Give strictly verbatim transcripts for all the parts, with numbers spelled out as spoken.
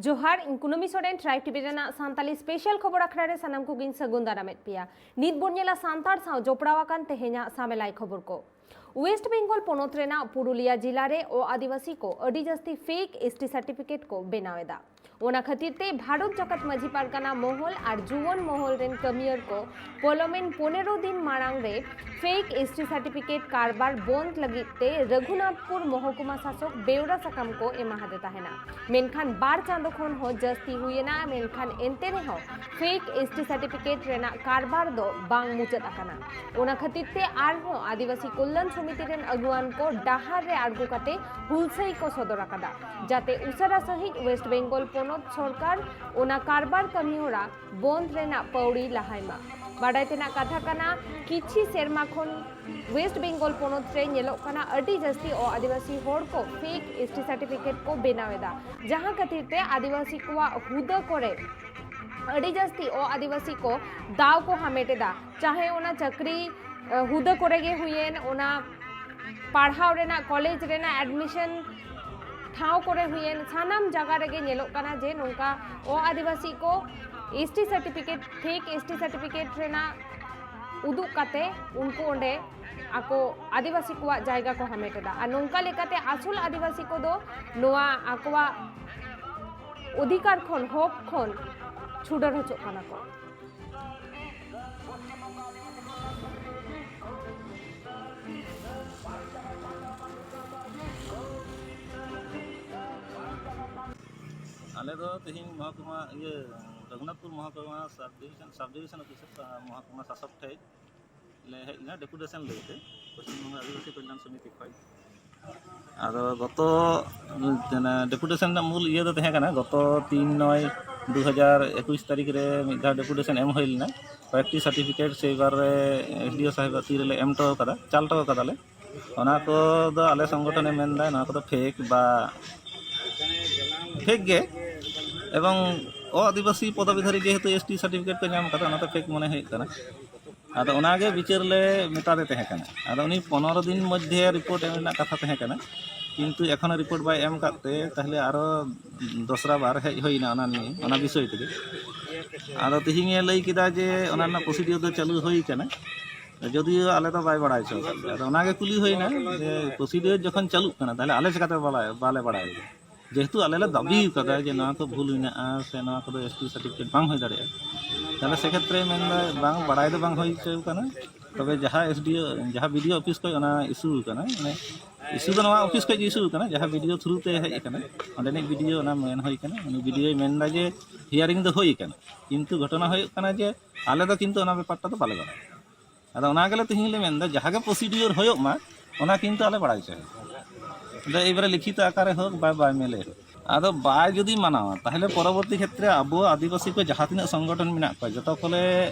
ᱡᱚᱦᱟᱨ, ᱤᱧ ᱠᱩᱱᱟᱹᱢᱤ ᱥᱚᱨᱮᱱ, ᱴᱨᱟᱭᱤᱵᱽ ᱴᱤᱵᱷᱤ ᱨᱮᱱᱟᱜ ᱥᱟᱱᱛᱟᱞᱤ ᱥᱯᱮᱥᱟᱞ ᱠᱷᱚᱵᱚᱨ ᱟᱠᱷᱲᱟ ᱨᱮ ᱥᱟᱱᱟᱢ ᱠᱚᱜᱮᱧ ᱥᱟᱹᱜᱩᱱ ᱫᱟᱨᱟᱢᱮᱫ ᱯᱮᱭᱟ᱾ ᱱᱤᱛ ᱵᱚᱱ ᱧᱮᱞᱟ ᱥᱟᱱᱛᱟᱲ ᱥᱟᱶ ᱡᱚᱯᱲᱟᱣ ᱟᱠᱟᱱ ᱛᱮᱦᱮᱧᱟᱜ ᱥᱟᱢᱮᱞᱟᱭ ᱠᱷᱚᱵᱚᱨ ᱠᱚ᱾ ᱳᱭᱮᱥᱴ ᱵᱮᱝᱜᱚᱞ ᱯᱚᱱᱚᱛ ᱨᱮᱱᱟᱜ ᱯᱩᱨᱩᱞᱤᱭᱟ ᱡᱤᱞᱟ ᱨᱮ ᱚ ᱟᱹᱫᱤᱵᱟᱹᱥᱤ ᱠᱚ ᱟᱹᱰᱤ ᱡᱟᱹᱥᱛᱤ ᱯᱷᱮᱠ ᱮᱥ ᱴᱤ ᱥᱟᱨᱴᱤᱯᱷᱤᱠᱮᱴ ᱠᱚ ᱵᱮᱱᱟᱣ ᱮᱫᱟ᱾ ᱚᱱᱟ ᱠᱷᱟᱹᱛᱤᱨ ᱛᱮ ᱵᱷᱟᱨᱚᱛ ᱡᱟᱠᱟᱛ ᱢᱟᱹᱡᱷᱤ ᱯᱟᱨᱜᱟᱱᱟ ᱢᱚᱦᱚᱞ ᱟᱨ ᱡᱩᱣᱟᱹᱱ ᱢᱚᱦᱚᱞ ᱨᱮᱱ ᱠᱟᱹᱢᱤᱭᱟᱹᱨ ᱠᱚ ᱯᱚᱞᱚᱢᱮᱱ ᱯᱚᱱᱮᱨᱚ ᱫᱤᱱ ᱢᱟᱲᱟᱝ ᱨᱮ ᱯᱷᱮᱠ ᱮᱥ ᱴᱤ ᱥᱟᱨᱴᱤᱯᱷᱤᱠᱮᱴ ᱠᱟᱨᱵᱟᱨ ᱵᱚᱱᱫ ᱞᱟᱹᱜᱤᱫ ᱛᱮ ᱨᱟᱹᱜᱷᱩᱱᱟᱛᱷᱯᱩᱨ ᱢᱚᱦᱚᱠᱩᱢᱟ ᱥᱟᱥᱚᱠ ᱵᱮᱣᱨᱟ ᱥᱟᱠᱟᱢ ᱠᱚ ᱮᱢᱟ ᱦᱟᱫᱮ ᱛᱟᱦᱮᱱᱟ᱾ ᱢᱮᱱᱠᱷᱟᱱ ᱵᱟᱨ ᱪᱟᱸᱫᱚ ᱠᱷᱚᱱ ᱦᱚᱸ ᱡᱟᱹᱥᱛᱤ ᱦᱩᱭᱮᱱᱟ, ᱢᱮᱱᱠᱷᱟᱱ ᱮᱱᱛᱮ ᱨᱮᱦᱚᱸ ᱯᱷᱮᱠ ᱮᱥ ᱴᱤ ᱥᱟᱨᱴᱤᱯᱷᱤᱠᱮᱴ ᱨᱮᱱᱟᱜ ᱠᱟᱨᱵᱟᱨ ᱫᱚ ᱵᱟᱝ ᱢᱩᱪᱟᱹᱫ ᱟᱠᱟᱱᱟ᱾ ᱚᱱᱟ ᱠᱷᱟᱹᱛᱤᱨ ᱛᱮ ᱟᱨᱦᱚᱸ ᱟᱹᱫᱤᱵᱟᱹᱥᱤ ᱠᱚᱞᱞᱟᱱ ᱥᱚᱢᱤᱛᱤ ᱨᱮᱱ ᱟᱹᱜᱩᱣᱟᱱ ᱠᱚ ᱰᱟᱦᱟᱨ ᱨᱮ ᱟᱬᱜᱚ ᱠᱟᱛᱮ ᱦᱩᱞᱥᱟᱹᱭ ᱠᱚ ᱥᱚᱫᱚᱨ ᱟᱠᱟᱫᱟ, ᱡᱟᱛᱮ ᱩᱥᱟᱹᱨᱟ ᱥᱟᱺᱦᱤᱡ ᱳᱭᱮᱥᱴ ᱵᱮᱝᱜᱚᱞ ᱯᱚᱱᱚᱛ ᱥᱚᱨᱠᱟᱨ ᱚᱱᱟ ᱠᱟᱨᱵᱟᱨ ᱠᱟᱹᱢᱤᱦᱚᱨᱟ ᱵᱚᱱᱫ ᱨᱮᱱᱟᱜ ᱯᱟᱹᱣᱲᱤ ᱞᱟᱦᱟᱭ ᱢᱟ᱾ ᱵᱟᱰᱟᱭ ᱛᱮᱱᱟᱜ ᱠᱟᱛᱷᱟ ᱠᱟᱱᱟ, ᱠᱤᱪᱷᱤ ᱥᱮᱨᱢᱟ ᱠᱷᱚᱱ ᱳᱭᱮᱥᱴ ᱵᱮᱝᱜᱚᱞ ᱯᱚᱱᱚᱛ ᱨᱮ ᱧᱮᱞᱚᱜ ᱠᱟᱱᱟ ᱟᱹᱰᱤ ᱡᱟᱹᱥᱛᱤ ᱚ ᱟᱹᱫᱤᱵᱟᱹᱥᱤ ᱦᱚᱲ ᱠᱚ ᱯᱷᱮᱠ ᱮᱥ ᱴᱤ ᱥᱟᱨᱴᱤᱯᱷᱤᱠᱮᱴ ᱠᱚ ᱵᱮᱱᱟᱣ ᱮᱫᱟ, ᱡᱟᱦᱟᱸ ᱠᱷᱟᱹᱛᱤᱨ ᱛᱮ ᱟᱹᱫᱤᱵᱟᱹᱥᱤ ᱠᱚᱣᱟᱜ ᱦᱩᱫᱟᱹ ᱠᱚᱨᱮ ᱟᱹᱰᱤ ᱡᱟᱹᱥᱛᱤ ᱚ ᱟᱹᱫᱤᱵᱟᱹᱥᱤ ᱠᱚ ᱫᱟᱣ ᱠᱚ ᱦᱟᱢᱮᱴ ᱮᱫᱟ, ᱪᱟᱦᱮ ᱚᱱᱟ ᱪᱟᱹᱠᱨᱤ ᱦᱩᱫᱟᱹ ᱠᱚᱨᱮ ᱜᱮ ᱦᱩᱭᱮᱱ, ᱚᱱᱟ ᱯᱟᱲᱦᱟᱣ ᱨᱮᱱᱟᱜ, ᱠᱚᱞᱮᱡᱽ ᱨᱮᱱᱟᱜ ᱮᱰᱢᱤᱥᱚᱱ ᱴᱷᱟᱶ ᱠᱚᱨᱮ ᱦᱩᱭᱮᱱ, ᱥᱟᱱᱟᱢ ᱡᱟᱭᱜᱟ ᱨᱮᱜᱮ ᱧᱮᱞᱚᱜ ᱠᱟᱱᱟ ᱡᱮ ᱱᱚᱝᱠᱟ ᱚ ᱟᱹᱫᱤᱵᱟᱹᱥᱤ ᱠᱚ S T certificate, fake S T certificate ᱨᱮᱱᱟᱜ ᱩᱫᱩᱜ ᱠᱟᱛᱮ ᱩᱱᱠᱩ ᱚᱸᱰᱮ ᱟᱠᱚ ᱟᱹᱫᱤᱵᱟᱹᱥᱤ ᱠᱚᱣᱟᱜ ᱡᱟᱭᱜᱟ ᱠᱚ ᱦᱟᱢᱮᱴ ᱮᱫᱟ᱾ ᱟᱨ ᱱᱚᱝᱠᱟ ᱞᱮᱠᱟᱛᱮ ᱟᱥᱚᱞ ᱟᱹᱫᱤᱵᱟᱹᱥᱤ ᱠᱚᱫᱚ ᱱᱚᱣᱟ ᱟᱠᱚᱣᱟᱜ ᱚᱫᱷᱤᱠᱟᱨ ᱠᱷᱚᱱ, ᱦᱚᱠ ᱠᱷᱚᱱ ᱪᱷᱩᱰᱟᱹᱨ ᱦᱚᱪᱚᱜ ᱠᱟᱱᱟ ᱠᱚ᱾ ᱟᱞᱮ ᱫᱚ ᱛᱮᱦᱮᱧ ᱢᱚᱦᱚᱠᱩᱢᱟ, ᱤᱭᱟᱹ, ᱨᱚᱜᱷᱩᱱᱟᱛᱷᱯᱩᱨ ᱢᱚᱦᱚᱠᱩᱢᱟ ᱥᱟᱵ ᱰᱤᱵᱷᱤᱥᱚᱱ, ᱥᱟᱵ ᱰᱤᱵᱷᱤᱥᱚᱱ ᱚᱯᱷᱤᱥ, ᱢᱚᱦᱚᱠᱩᱢᱟ ᱥᱟᱥᱚᱠ ᱴᱷᱮᱡ ᱞᱮ ᱦᱮᱡ ᱞᱮᱱᱟ ᱰᱮᱯᱩᱴᱮᱥᱚᱱ ᱞᱟᱹᱭᱛᱮ, ᱯᱚᱥᱪᱤᱢ ᱵᱚᱝᱜᱚ ᱟᱹᱫᱤᱵᱟᱹᱥᱤ ᱠᱚᱞᱭᱟᱱ ᱥᱚᱢᱤᱛᱤ ᱠᱷᱚᱡ᱾ ᱟᱫᱚ ᱜᱚᱛᱚ, ᱢᱟᱱᱮ, ᱰᱮᱯᱩᱴᱮᱥᱚᱱ ᱨᱮᱱᱟᱜ ᱢᱩᱞ ᱤᱭᱟᱹ ᱫᱚ ᱛᱟᱦᱮᱸ ᱠᱟᱱᱟ, ᱜᱚᱛᱚ ᱛᱤᱱ ᱱᱚᱭ ᱫᱩ ᱦᱟᱡᱟᱨ ᱮᱠᱩᱥ ᱛᱟᱹᱨᱤᱠᱷ ᱨᱮ ᱢᱤᱫ ᱫᱷᱟᱣ ᱰᱮᱯᱩᱴᱮᱥᱚᱱ ᱮᱢ ᱦᱩᱭ ᱞᱮᱱᱟ᱾ ᱠᱚᱭᱮᱠᱴᱤ ᱥᱟᱨᱴᱤᱯᱷᱤᱠᱮᱴ ᱥᱮ ᱮᱵᱟᱨ ᱨᱮ ᱮᱥ ᱰᱤ ᱳ ᱥᱟᱦᱮᱵᱟᱜ ᱛᱤ ᱨᱮᱞᱮ ᱮᱢ ᱦᱚᱴᱚ ᱠᱟᱫᱟ, ᱪᱟᱞ ᱦᱚᱴᱚ ᱠᱟᱫᱟᱞᱮ᱾ ᱚᱱᱟ ᱠᱚᱫᱚ ᱟᱞᱮ ᱥᱚᱝᱜᱚᱴᱷᱚᱱᱮ ᱢᱮᱱᱫᱟ ᱱᱚᱣᱟ ᱠᱚᱫᱚ ᱯᱷᱮᱠ ᱵᱟ ᱯᱷᱮᱠ ᱜᱮ, ᱮᱵᱚᱝ ᱚ ᱟᱹᱫᱤᱵᱟᱹᱥᱤ ᱯᱚᱫᱚᱵᱤᱫᱷᱟᱨᱤ ᱡᱮᱦᱮᱛᱩ ᱮᱥ ᱴᱤ ᱥᱟᱨᱴᱤᱯᱷᱤᱠᱮᱴ ᱠᱚ ᱧᱟᱢ ᱠᱟᱫᱟ, ᱚᱱᱟᱛᱮ ᱯᱷᱮᱠ ᱢᱚᱱᱮ ᱦᱩᱭᱩᱜ ᱠᱟᱱᱟ᱾ ᱟᱫᱚ ᱚᱱᱟᱜᱮ ᱵᱤᱪᱟᱹᱨ ᱞᱮ ᱢᱮᱛᱟᱫᱮ ᱛᱟᱦᱮᱸ ᱠᱟᱱᱟ᱾ ᱟᱫᱚ ᱩᱱᱤ ᱯᱚᱱᱨᱚ ᱫᱤᱱ ᱢᱚᱫᱽᱫᱷᱮ ᱨᱤᱯᱳᱨᱴ ᱮᱢ ᱨᱮᱱᱟᱜ ᱠᱟᱛᱷᱟ ᱛᱟᱦᱮᱸ ᱠᱟᱱᱟ, ᱠᱤᱱᱛᱩ ᱮᱠᱷᱚᱱᱳ ᱨᱤᱯᱳᱨᱴ ᱵᱟᱭ ᱮᱢ ᱟᱠᱟᱫ ᱛᱮ ᱛᱟᱦᱞᱮ ᱟᱨᱚ ᱫᱚᱥᱨᱟ ᱵᱟᱨ ᱦᱮᱡ ᱦᱩᱭᱱᱟ ᱚᱱᱟ ᱱᱤᱭᱮ, ᱚᱱᱟ ᱵᱤᱥᱚᱭ ᱛᱮᱜᱮ᱾ ᱟᱫᱚ ᱛᱤᱦᱤᱧᱮ ᱞᱟᱹᱭ ᱠᱮᱫᱟ ᱡᱮ ᱚᱱᱟ ᱨᱮᱱᱟᱜ ᱯᱨᱚᱥᱤᱰᱤᱭᱳᱨ ᱫᱚ ᱪᱟᱹᱞᱩ ᱦᱩᱭ ᱠᱟᱱᱟ, ᱡᱚᱫᱤᱭᱳ ᱟᱞᱮ ᱫᱚ ᱵᱟᱭ ᱵᱟᱲᱟᱭ ᱦᱚᱪᱚ ᱟᱠᱟᱫ ᱞᱮᱭᱟ᱾ ᱟᱫᱚ ᱚᱱᱟᱜᱮ ᱠᱩᱞᱤ ᱦᱩᱭᱱᱟ ᱡᱮ ᱯᱨᱚᱥᱤᱰᱤᱭᱳᱨ ᱡᱚᱠᱷᱚᱱ ᱪᱟᱹᱞᱩᱜ ᱠᱟᱱᱟ, ᱛᱟᱦᱞᱮ ᱟᱞᱮ ᱪᱤᱠᱟᱹᱛᱮ ᱵᱟᱲᱟᱭ, ᱵᱟᱞᱮ ᱵᱟᱲᱟᱭ ᱠᱮᱫᱟ? ᱡᱮᱦᱮᱛᱩ ᱟᱞᱮ ᱞᱮ ᱫᱟᱹᱵᱤ ᱟᱠᱟᱫᱟ ᱡᱮ ᱱᱚᱣᱟ ᱠᱚ ᱵᱷᱩᱞ ᱢᱮᱱᱟᱜᱼᱟ ᱥᱮ ᱱᱚᱣᱟ ᱠᱚᱫᱚ ᱮᱥ ᱴᱤ ᱥᱟᱨᱴᱤᱯᱷᱤᱠᱮᱴ ᱵᱟᱝ ᱦᱩᱭ ᱫᱟᱲᱮᱭᱟᱜᱼᱟ, ᱛᱟᱦᱞᱮ ᱥᱮᱠᱷᱮᱛᱨᱮ ᱢᱮᱱᱫᱟ ᱵᱟᱝ, ᱵᱟᱲᱟᱭ ᱫᱚ ᱵᱟᱝ ᱦᱩᱭ ᱦᱚᱪᱚ ᱠᱟᱱᱟ᱾ ᱛᱚᱵᱮ ᱡᱟᱦᱟᱸ ᱮᱥ ᱰᱤ ᱳ, ᱡᱟᱦᱟᱸ ᱵᱤ ᱰᱤ ᱳ ᱚᱯᱷᱤᱥ ᱠᱷᱚᱱ ᱚᱱᱟ ᱤᱥᱩ ᱠᱟᱱᱟ, ᱢᱟᱱᱮ ᱤᱥᱩ ᱫᱚ ᱱᱚᱣᱟ ᱚᱯᱷᱤᱥ ᱠᱷᱚᱱ ᱜᱮ ᱤᱥᱩ ᱠᱟᱱᱟ, ᱡᱟᱦᱟᱸ ᱵᱤ ᱰᱤ ᱳ ᱛᱷᱨᱩ ᱛᱮ ᱦᱮᱡ ᱟᱠᱟᱱᱟ, ᱚᱸᱰᱮᱱᱤᱡ ᱵᱤ ᱰᱤ ᱳ ᱚᱱᱟ ᱢᱮᱱ ᱦᱩᱭ ᱠᱟᱱᱟ, ᱩᱱᱤ ᱵᱤ ᱰᱤ ᱳᱭ ᱢᱮᱱᱫᱟ ᱡᱮ ᱦᱤᱭᱟᱨᱤᱝ ᱫᱚ ᱦᱩᱭ ᱟᱠᱟᱱᱟ, ᱠᱤᱱᱛᱩ ᱜᱷᱚᱴᱚᱱᱟ ᱦᱩᱭᱩᱜ ᱠᱟᱱᱟ ᱡᱮ ᱟᱞᱮ ᱫᱚ ᱠᱤᱱᱛᱩ ᱚᱱᱟ ᱵᱮᱯᱟᱨ ᱴᱟ ᱫᱚ ᱵᱟᱞᱮ ᱵᱟᱲᱟᱭᱟ᱾ ᱟᱫᱚ ᱚᱱᱟ ᱜᱮᱞᱮ ᱛᱮᱦᱮᱧ ᱞᱮ ᱢᱮᱱᱫᱟ, ᱡᱟᱦᱟᱸ ᱜᱮ ᱯᱨᱚᱥᱤᱰᱤᱭᱳᱨ ᱦᱩᱭᱩᱜ ᱢᱟ, ᱚᱱᱟ ᱠᱤᱱᱛᱩ ᱟᱞᱮ ᱵᱟᱲᱟᱭ ᱦᱚᱪᱚᱭ ᱦᱩᱭᱩᱜ᱾ ᱟᱫᱚ ᱮᱭᱵᱟᱨᱮ ᱞᱤᱠᱷᱤᱛ ᱟᱠᱟᱨ ᱨᱮ ᱦᱳᱠ ᱵᱟ ᱵᱟᱭ ᱢᱮᱞᱮ ᱦᱳᱠ, ᱟᱫᱚ ᱵᱟᱭ ᱡᱩᱫᱤ ᱢᱟᱱᱟᱣᱟ, ᱛᱟᱦᱚᱞᱮ ᱯᱚᱨᱚᱵᱚᱨᱛᱤ ᱠᱷᱮᱛᱨᱮ ᱟᱵᱚ ᱟᱹᱫᱤᱵᱟᱹᱥᱤ ᱠᱚ ᱡᱟᱦᱟᱸ ᱛᱤᱱᱟᱹᱜ ᱥᱚᱝᱜᱚᱴᱷᱚᱱ ᱢᱮᱱᱟᱜ ᱠᱚᱣᱟ, ᱡᱚᱛᱚ ᱠᱚᱞᱮ,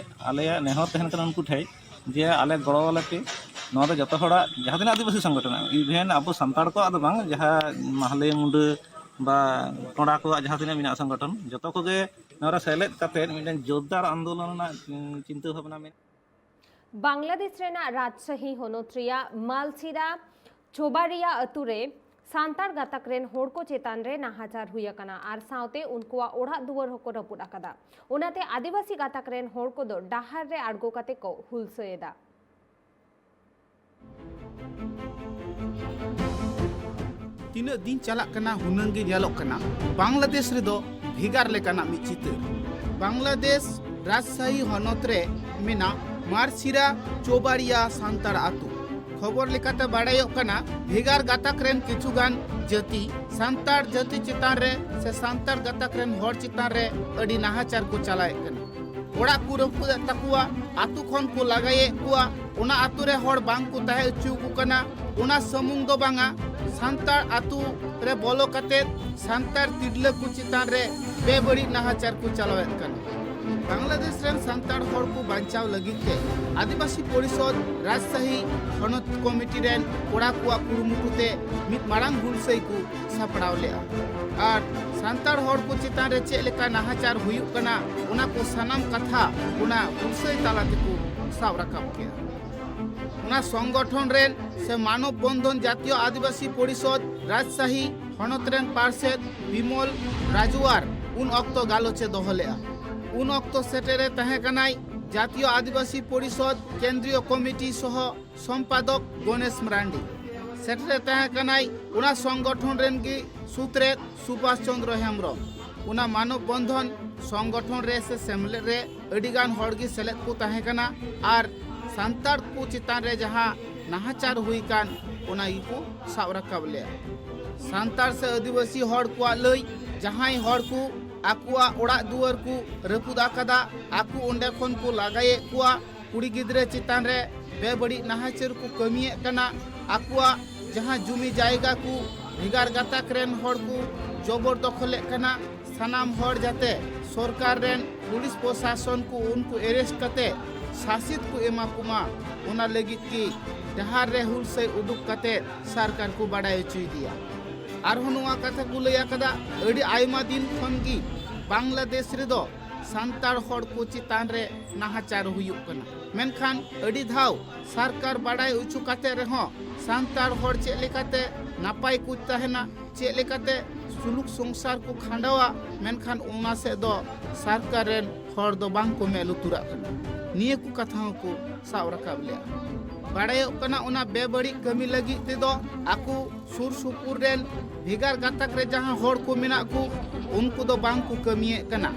ᱟᱞᱮᱭᱟᱜ ᱱᱮᱦᱚᱨ ᱛᱟᱦᱮᱱ ᱠᱟᱱᱟ ᱩᱱᱠᱩ ᱴᱷᱮᱱ, ᱡᱮ ᱟᱞᱮ ᱜᱚᱲᱚ ᱟᱞᱮ ᱯᱮ᱾ ᱱᱚᱣᱟ ᱫᱚ ᱡᱚᱛᱚ ᱦᱚᱲᱟᱜ, ᱡᱟᱦᱟᱸ ᱛᱤᱱᱟᱹᱜ ᱟᱹᱫᱤᱵᱟᱹᱥᱤ ᱥᱚᱝᱜᱚᱴᱷᱚᱱ, even ᱟᱵᱚ ᱥᱟᱱᱛᱟᱲ ᱠᱚᱣᱟᱜ ᱫᱚ ᱵᱟᱝ, ᱡᱟᱦᱟᱸ ᱢᱟᱦᱞᱮ, ᱢᱩᱰᱟᱹ ᱵᱟ ᱠᱚᱲᱟ ᱠᱚᱣᱟᱜ ᱡᱟᱦᱟᱸ ᱛᱤᱱᱟᱹᱜ ᱢᱮᱱᱟᱜᱼᱟ ᱥᱚᱝᱜᱚᱴᱷᱚᱱ, ᱡᱚᱛᱚ ᱠᱚᱜᱮ ᱱᱚᱣᱟ ᱨᱮ ᱥᱮᱞᱮᱫ ᱠᱟᱛᱮ ᱢᱤᱫᱴᱮᱱ ᱡᱳᱨᱫᱟᱨ ᱟᱱᱫᱳᱞᱚᱱ ᱨᱮᱱᱟᱜ, ᱩᱸ, ᱪᱤᱱᱛᱟᱹ ᱵᱷᱟᱵᱽᱱᱟ ᱢᱮᱱᱟᱜᱼᱟ᱾ ᱵᱟᱝᱞᱟᱫᱮᱥ ᱨᱮᱱᱟᱜ ᱨᱟᱡᱽᱥᱟᱦᱤ ᱦᱚᱱᱚᱛ ᱨᱮᱭᱟᱜ ᱢᱟᱞᱪᱤᱨᱟ ᱪᱳᱵᱟᱨᱤᱭᱟ ᱟᱹᱛᱩ ᱨᱮ ᱥᱟᱱᱛᱟᱲ ᱜᱟᱛᱟᱠ ᱨᱮᱱ ᱦᱚᱲ ᱠᱚ ᱪᱮᱛᱟᱱ ᱨᱮ ᱱᱟᱦᱟᱪᱟᱨ ᱦᱩᱭ ᱟᱠᱟᱱᱟ ᱟᱨ ᱥᱟᱶᱛᱮ ᱩᱱᱠᱩᱣᱟᱜ ᱚᱲᱟᱜ ᱫᱩᱣᱟᱹᱨ ᱦᱚᱸᱠᱚ ᱨᱟᱹᱯᱩᱫ ᱟᱠᱟᱫᱟ᱾ ᱚᱱᱟᱛᱮ ᱟᱹᱫᱤᱵᱟᱹᱥᱤ ᱜᱟᱛᱟᱠ ᱨᱮᱱ ᱦᱚᱲ ᱠᱚᱫᱚ ᱰᱟᱦᱟᱨ ᱨᱮ ᱟᱬᱜᱚ ᱠᱟᱛᱮ ᱠᱚ ᱦᱩᱞᱥᱟᱹᱭ ᱮᱫᱟ᱾ ᱛᱤᱱᱟᱹᱜ ᱫᱤᱱ ᱪᱟᱞᱟᱜ ᱠᱟᱱᱟ, ᱦᱩᱱᱟᱹᱝ ᱜᱮ ᱧᱮᱞᱚᱜ ᱠᱟᱱᱟ ᱵᱟᱝᱞᱟᱫᱮᱥ ᱨᱮᱫᱚ ᱵᱷᱮᱜᱟᱨ ᱞᱮᱠᱟᱱᱟᱜ ᱢᱤᱫ ᱪᱤᱛᱟᱹᱨ᱾ ᱵᱟᱝᱞᱟᱫᱮᱥ ᱨᱟᱡᱽᱥᱟᱦᱤ ᱦᱚᱱᱚᱛ ᱨᱮ ᱢᱮᱱᱟᱜ ᱢᱟᱨᱥᱤᱨᱟ ᱪᱳᱵᱟᱨᱤᱭᱟ ᱥᱟᱱᱛᱟᱲ ᱟᱹᱛᱩ᱾ ᱠᱷᱚᱵᱚᱨ ᱞᱮᱠᱟᱛᱮ ᱵᱟᱲᱟᱭᱚᱜ ᱠᱟᱱᱟ, ᱵᱷᱮᱜᱟᱨ ᱜᱟᱛᱟᱠ ᱨᱮᱱ ᱠᱤᱪᱷᱩ ᱜᱟᱱ ᱡᱟᱹᱛᱤ ᱥᱟᱱᱛᱟᱲ ᱡᱟᱹᱛᱤ ᱪᱮᱛᱟᱱ ᱨᱮ ᱥᱮ ᱥᱟᱱᱛᱟᱲ ᱜᱟᱛᱟᱠ ᱨᱮᱱ ᱦᱚᱲ ᱪᱮᱛᱟᱱ ᱨᱮ ᱟᱹᱰᱤ ᱱᱟᱦᱟᱪᱟᱨ ᱠᱚ ᱪᱟᱞᱟᱣᱮᱫ ᱠᱟᱱᱟ᱾ ᱚᱲᱟᱜ ᱠᱚ ᱨᱟᱹᱯᱩᱫᱮᱫ ᱛᱟᱠᱚᱣᱟ, ᱟᱹᱛᱩ ᱠᱷᱚᱱ ᱠᱚ ᱞᱟᱜᱟᱭᱮᱫ ᱠᱚᱣᱟ, ᱚᱱᱟ ᱟᱹᱛᱩ ᱨᱮ ᱦᱚᱲ ᱵᱟᱝ ᱠᱚ ᱛᱟᱦᱮᱸ ᱦᱚᱪᱚ ᱟᱠᱚ ᱠᱟᱱᱟ᱾ ᱚᱱᱟ ᱥᱩᱢᱩᱝ ᱫᱚ ᱵᱟᱝᱟ, ᱥᱟᱱᱛᱟᱲ ᱟᱹᱛᱩ ᱨᱮ ᱵᱚᱞᱚ ᱠᱟᱛᱮ ᱥᱟᱱᱛᱟᱲ ᱛᱤᱨᱞᱟᱹ ᱠᱚ ᱪᱮᱛᱟᱱ ᱨᱮ ᱵᱮᱵᱟᱹᱲᱤᱡ ᱱᱟᱦᱟᱪᱟᱨ ᱠᱚ ᱪᱟᱞᱟᱣᱮᱫ ᱠᱟᱱᱟ᱾ ᱵᱟᱝᱞᱟᱫᱮᱥ ᱨᱮᱱ ᱥᱟᱱᱛᱟᱲ ᱦᱚᱲ ᱠᱚ ᱵᱟᱧᱪᱟᱣ ᱞᱟᱹᱜᱤᱫ ᱛᱮ ᱟᱹᱫᱤᱵᱟᱹᱥᱤ ᱯᱚᱨᱤᱥᱚᱫᱽ ᱨᱟᱡᱽᱥᱟᱦᱤ ᱦᱚᱱᱚᱛ ᱠᱚᱢᱤᱴᱤ ᱨᱮᱱ ᱠᱚᱲᱟ ᱠᱚᱣᱟᱜ ᱠᱩᱨᱩᱢᱩᱴᱩ ᱛᱮ ᱢᱤᱫ ᱢᱟᱨᱟᱝ ᱦᱩᱞᱥᱟᱹᱭ ᱠᱚ ᱥᱟᱯᱲᱟᱣ ᱞᱮᱫᱼᱟ᱾ ᱟᱨ ᱥᱟᱱᱛᱟᱲ ᱦᱚᱲ ᱠᱚ ᱪᱮᱛᱟᱱ ᱨᱮ ᱪᱮᱫ ᱞᱮᱠᱟ ᱱᱟᱦᱟᱪᱟᱨ ᱦᱩᱭᱩᱜ ᱠᱟᱱᱟ, ᱚᱱᱟ ᱠᱚ ᱥᱟᱱᱟᱢ ᱠᱟᱛᱷᱟ ᱚᱱᱟ ᱦᱩᱞᱥᱟᱹᱭ ᱛᱟᱞᱟ ᱛᱮᱠᱚ ᱥᱟᱵ ᱨᱟᱠᱟᱵ ᱠᱮᱫᱼᱟ᱾ ᱚᱱᱟ ᱥᱚᱝᱜᱚᱴᱷᱚᱱ ᱨᱮᱱ ᱥᱮ ᱢᱟᱱᱚᱵ ᱵᱚᱱᱫᱷᱚᱱ ᱡᱟᱛᱤᱭᱚ ᱟᱹᱫᱤᱵᱟᱹᱥᱤ ᱯᱚᱨᱤᱥᱚᱫᱽ ᱨᱟᱡᱽᱥᱟᱦᱤ ᱦᱚᱱᱚᱛ ᱨᱮᱱ ᱯᱟᱨᱥᱮᱛ ᱵᱤᱢᱚᱞ ᱨᱟᱡᱩᱣᱟᱨ ᱩᱱ ᱚᱠᱛᱚ ᱜᱟᱞᱚᱪ ᱮ ᱫᱚᱦᱚ ᱞᱮᱫᱼᱟ᱾ ᱩᱱ ᱚᱠᱛᱚ ᱥᱮᱴᱮᱨᱮ ᱛᱟᱦᱮᱸ ᱠᱟᱱᱟᱭ ᱡᱟᱛᱤᱭᱚ ᱟᱹᱫᱤᱵᱟᱹᱥᱤ ᱯᱚᱨᱤᱥᱚᱫᱽ ᱠᱮᱱᱫᱨᱤᱭᱚ ᱠᱚᱢᱤᱴᱤ ᱥᱚᱦᱚ ᱥᱚᱢᱯᱟᱫᱚᱠ ᱜᱚᱱᱮᱥ ᱢᱟᱨᱟᱱᱰᱤ᱾ ᱥᱮᱴᱮᱨᱮ ᱛᱟᱦᱮᱸ ᱠᱟᱱᱟᱭ ᱚᱱᱟ ᱥᱚᱝᱜᱚᱴᱷᱚᱱ ᱨᱮᱱ ᱜᱮ ᱥᱩᱛᱨᱮᱛ ᱥᱩᱵᱷᱟᱥ ᱪᱚᱸᱫᱽᱨᱚ ᱦᱮᱢᱵᱽᱨᱚᱢ᱾ ᱚᱱᱟ ᱢᱟᱱᱚᱵ ᱵᱚᱱᱫᱷᱚᱱ ᱥᱚᱝᱜᱚᱴᱷᱚᱱ ᱨᱮ ᱥᱮ ᱥᱮᱢᱞᱮᱫ ᱨᱮ ᱟᱹᱰᱤ ᱜᱟᱱ ᱦᱚᱲ ᱜᱮ ᱥᱮᱞᱮᱫ ᱠᱚ ᱛᱟᱦᱮᱸ ᱠᱟᱱᱟ ᱟᱨ ᱥᱟᱱᱛᱟᱲ ᱠᱚ ᱪᱮᱛᱟᱱ ᱨᱮ ᱡᱟᱦᱟᱸ ᱱᱟᱦᱟᱪᱟᱨ ᱦᱩᱭ ᱠᱟᱱ, ᱚᱱᱟ ᱜᱮᱠᱚ ᱥᱟᱵ ᱨᱟᱠᱟᱵ ᱞᱮᱫᱼᱟ᱾ ᱥᱟᱱᱛᱟᱲ ᱥᱮ ᱟᱹᱫᱤᱵᱟᱹᱥᱤ ᱦᱚᱲ ᱠᱚᱣᱟᱜ ᱞᱟᱹᱭ, ᱡᱟᱦᱟᱸᱭ ᱦᱚᱲ ᱠᱚ ᱟᱠᱚᱣᱟᱜ ᱚᱲᱟᱜ ᱫᱩᱣᱟᱹᱨ ᱠᱚ ᱨᱟᱹᱯᱩᱫ ᱟᱠᱟᱫᱟ, ᱟᱠᱚ ᱚᱸᱰᱮ ᱠᱷᱚᱱ ᱠᱚ ᱞᱟᱜᱟᱭᱮᱫ ᱠᱚᱣᱟ, ᱠᱩᱲᱤ ᱜᱤᱫᱽᱨᱟᱹ ᱪᱮᱛᱟᱱ ᱨᱮ ᱵᱮᱵᱟᱹᱲᱤᱡ ᱱᱟᱦᱟᱪᱟᱨ ᱠᱚ ᱠᱟᱹᱢᱤᱭᱮᱫ ᱠᱟᱱᱟ, ᱟᱠᱚᱣᱟᱜ ᱡᱟᱦᱟᱸ ᱡᱩᱢᱤ ᱡᱟᱭᱜᱟ ᱠᱚ ᱵᱷᱮᱜᱟᱨ ᱜᱟᱛᱟᱠ ᱨᱮᱱ ᱦᱚᱲ ᱠᱚ ᱡᱚᱵᱚᱨ ᱫᱚᱠᱷᱚᱞᱮᱫ ᱠᱟᱱᱟ᱾ ᱥᱟᱱᱟᱢ ᱦᱚᱲ ᱡᱟᱛᱮ ᱥᱚᱨᱠᱟᱨ ᱨᱮᱱ ᱯᱩᱞᱤᱥ ᱯᱨᱚᱥᱟᱥᱚᱱ ᱠᱚ ᱩᱱᱠᱩ ᱮᱨᱮᱥᱴ ᱠᱟᱛᱮ ᱥᱟᱥᱤᱛ ᱠᱚ ᱮᱢᱟ ᱠᱚᱢᱟ, ᱚᱱᱟ ᱞᱟᱹᱜᱤᱫ ᱜᱮ ᱰᱟᱦᱟᱨ ᱨᱮ ᱦᱩᱞᱥᱟᱹᱭ ᱩᱫᱩᱜ ᱠᱟᱛᱮ ᱥᱚᱨᱠᱟᱨ ᱠᱚ ᱵᱟᱰᱟᱭ ᱦᱚᱪᱚᱭᱮᱫᱮᱭᱟ᱾ ᱟᱨᱦᱚᱸ ᱱᱚᱣᱟ ᱠᱟᱛᱷᱟ ᱠᱚ ᱞᱟᱹᱭ ᱟᱠᱟᱫᱟ, ᱟᱹᱰᱤ ᱟᱭᱢᱟ ᱫᱤᱱ ᱠᱷᱚᱱ ᱜᱮ ᱵᱟᱝᱞᱟᱫᱮᱥ ᱨᱮᱫᱚ ᱥᱟᱱᱛᱟᱲ ᱦᱚᱲ ᱠᱚ ᱪᱮᱛᱟᱱ ᱨᱮ ᱱᱟᱦᱟᱪᱟᱨ ᱦᱩᱭᱩᱜ ᱠᱟᱱᱟ, ᱢᱮᱱᱠᱷᱟᱱ ᱟᱹᱰᱤ ᱫᱷᱟᱣ ᱥᱚᱨᱠᱟᱨ ᱵᱟᱰᱟᱭ ᱦᱚᱪᱚ ᱠᱟᱛᱮ ᱨᱮᱦᱚᱸ ᱥᱟᱱᱛᱟᱲ ᱦᱚᱲ ᱪᱮᱫ ᱞᱮᱠᱟᱛᱮ ᱱᱟᱯᱟᱭ ᱠᱚ ᱛᱟᱦᱮᱱᱟ, ᱪᱮᱫ ᱞᱮᱠᱟᱛᱮ ᱥᱩᱞᱩᱠ ᱥᱚᱝᱥᱟᱨ ᱠᱚ ᱠᱷᱟᱸᱰᱟᱣᱟ, ᱢᱮᱱᱠᱷᱟᱱ ᱚᱱᱟ ᱥᱮᱫ ᱫᱚ ᱥᱚᱨᱠᱟᱨ ᱨᱮᱱ ᱦᱚᱲ ᱫᱚ ᱵᱟᱝ ᱠᱚ ᱢᱮᱫ ᱞᱩᱛᱩᱨᱟᱜ ᱠᱟᱱᱟ᱾ ᱱᱤᱭᱟᱹ ᱠᱚ ᱠᱟᱛᱷᱟ ᱦᱚᱸᱠᱚ ᱥᱟᱵ ᱨᱟᱠᱟᱵ ᱞᱮᱫᱼᱟ᱾ ᱵᱟᱲᱟᱭᱚᱜ ᱠᱟᱱᱟ, ᱚᱱᱟ ᱵᱮᱵᱟᱹᱲᱤᱡ ᱠᱟᱹᱢᱤ ᱞᱟᱹᱜᱤᱫ ᱛᱮᱫᱚ ᱟᱠᱚ ᱥᱩᱨ ᱥᱩᱯᱩᱨ ᱨᱮᱱ ᱵᱷᱮᱜᱟᱨ ᱜᱟᱛᱟᱠ ᱨᱮ ᱡᱟᱦᱟᱸ ᱦᱚᱲ ᱠᱚ ᱢᱮᱱᱟᱜ ᱠᱚ, ᱩᱱᱠᱩ ᱫᱚ ᱵᱟᱝ ᱠᱚ ᱠᱟᱹᱢᱤᱭᱮᱫ ᱠᱟᱱᱟ᱾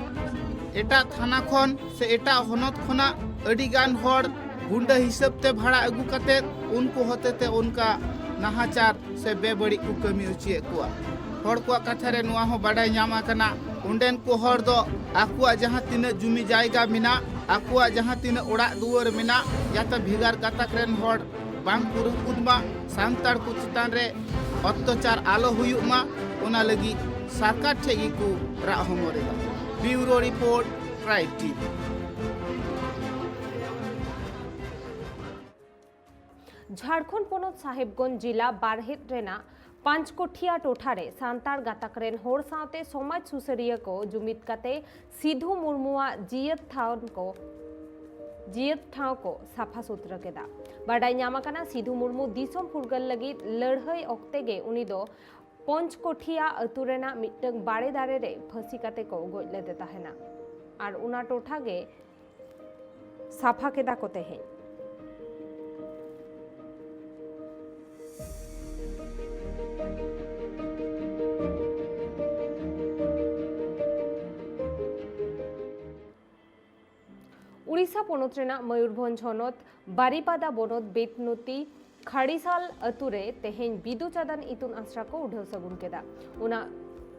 ᱮᱴᱟᱜ ᱛᱷᱟᱱᱟ ᱠᱷᱚᱱ ᱥᱮ ᱮᱴᱟᱜ ᱦᱚᱱᱚᱛ ᱠᱷᱚᱱᱟᱜ ᱟᱹᱰᱤ ᱜᱟᱱ ᱦᱚᱲ ᱜᱩᱱᱰᱟᱹ ᱦᱤᱥᱟᱹᱵ ᱛᱮ ᱵᱷᱟᱲᱟ ᱟᱹᱜᱩ ᱠᱟᱛᱮ ᱩᱱᱠᱩ ᱦᱚᱛᱮᱛᱮ ᱚᱱᱠᱟ ᱱᱟᱦᱟᱪᱟᱨ ᱥᱮ ᱵᱮᱵᱟᱹᱲᱤᱡ ᱠᱚ ᱠᱟᱹᱢᱤ ᱦᱚᱪᱚᱭᱮᱫ ᱠᱚᱣᱟ᱾ ᱦᱚᱲ ᱠᱚᱣᱟᱜ ᱠᱟᱛᱷᱟ ᱨᱮ ᱱᱚᱣᱟ ᱦᱚᱸ ᱵᱟᱰᱟᱭ ᱧᱟᱢ ᱟᱠᱟᱱᱟ, ᱚᱸᱰᱮᱱ ᱠᱚ ᱦᱚᱲ ᱫᱚ ᱟᱠᱚᱣᱟᱜ ᱡᱟᱦᱟᱸ ᱛᱤᱱᱟᱹᱜ ᱡᱩᱢᱤ ᱡᱟᱭᱜᱟ ᱢᱮᱱᱟᱜ, ᱟᱠᱚᱣᱟᱜ ᱡᱟᱦᱟᱸ ᱛᱤᱱᱟᱹᱜ ᱚᱲᱟᱜ ᱫᱩᱣᱟᱹᱨ ᱢᱮᱱᱟᱜ, ᱡᱟᱛᱮ ᱵᱷᱮᱜᱟᱨ ᱜᱟᱛᱟᱠ ᱨᱮᱱ ᱦᱚᱲ ᱵᱟᱝ ᱠᱚ ᱨᱟᱹᱯᱩᱫ ᱢᱟ, ᱥᱟᱱᱛᱟᱲ ᱠᱚ ᱪᱮᱛᱟᱱ ᱨᱮ ᱚᱛᱛᱟᱪᱟᱨ ᱟᱞᱚ ᱦᱩᱭᱩᱜ ᱢᱟ, ᱚᱱᱟ ᱞᱟᱹᱜᱤᱫ ᱥᱚᱨᱠᱟᱨ ᱴᱷᱮᱱ ᱜᱮᱠᱚ ᱨᱟᱜ ᱦᱚᱢᱚᱨ ᱮᱫᱟ᱾ Bureau Report, Tribe T V. Jharkhand ᱯᱚᱱᱚᱛ ᱥᱟᱦᱮᱵᱽᱜᱚᱸᱡᱽ ᱡᱤᱞᱟ ᱵᱟᱨᱦᱮᱴ ᱨᱮᱱᱟᱜ ᱯᱟᱸᱪᱠᱚᱴᱷᱤᱭᱟ ᱴᱚᱴᱷᱟ ᱨᱮ ᱥᱟᱱᱛᱟᱲ ᱜᱟᱛᱟᱠ ᱨᱮᱱ ᱦᱚᱲ ᱥᱟᱶᱛᱮ ᱥᱚᱢᱟᱡᱽ ᱥᱩᱥᱟᱹᱨᱤᱭᱟᱹ ᱠᱚ ᱡᱩᱢᱤᱫ ᱠᱟᱛᱮ ᱥᱤᱫᱷᱩ ᱢᱩᱨᱢᱩᱣᱟᱜ ᱡᱤᱭᱟᱹᱛ ᱛᱷᱟᱱ ᱠᱚ ᱡᱤᱭᱟᱹᱛ ᱴᱷᱟᱶ ᱠᱚ ᱥᱟᱯᱷᱟ ᱥᱩᱛᱨᱟᱹ ᱠᱮᱫᱟ᱾ ᱵᱟᱰᱟᱭ ᱧᱟᱢ ᱟᱠᱟᱱᱟ, ᱥᱤᱫᱷᱩ ᱢᱩᱨᱢᱩ ᱫᱤᱥᱚᱢ ᱯᱷᱩᱨᱜᱟᱹᱞ ᱞᱟᱹᱜᱤᱫ ᱞᱟᱹᱲᱦᱟᱹᱭ ᱚᱠᱛᱮ ᱜᱮ ᱩᱱᱤ ᱫᱚ ᱯᱚᱧᱪᱠᱚᱴᱷᱤᱭᱟ ᱟᱹᱛᱩ ᱨᱮᱱᱟᱜ ᱢᱤᱫᱴᱟᱝ ᱵᱟᱲᱮ ᱫᱟᱨᱮ ᱨᱮ ᱯᱷᱟᱹᱥᱤ ᱠᱟᱛᱮ ᱠᱚ ᱜᱚᱡ ᱞᱮᱫᱮ ᱛᱟᱦᱮᱱᱟ᱾ ᱟᱨ ᱚᱱᱟ ᱴᱚᱴᱷᱟ ᱜᱮ ᱥᱟᱯᱷᱟ ᱠᱮᱫᱟ ᱠᱚ ᱛᱮᱦᱮᱧ᱾ ᱩᱲᱤᱥᱥᱟ ᱯᱚᱱᱚᱛ ᱨᱮᱱᱟᱜ ᱢᱚᱭᱩᱨᱵᱷᱚᱸᱡᱽ ᱦᱚᱱᱚᱛ ᱵᱟᱨᱤᱯᱟᱫᱟ ᱵᱚᱱᱚᱛ ᱵᱮᱛᱱᱚᱛᱤ ᱠᱷᱟᱲᱤᱥᱟᱞ ᱟᱹᱛᱩ ᱨᱮ ᱛᱮᱦᱮᱧ ᱵᱤᱫᱩ ᱪᱟᱸᱫᱟᱱ ᱤᱛᱩᱱ ᱟᱥᱲᱟ ᱠᱚ ᱩᱰᱷᱟᱹᱣ ᱥᱟᱹᱜᱩᱱ ᱠᱮᱫᱟ᱾ ᱚᱱᱟ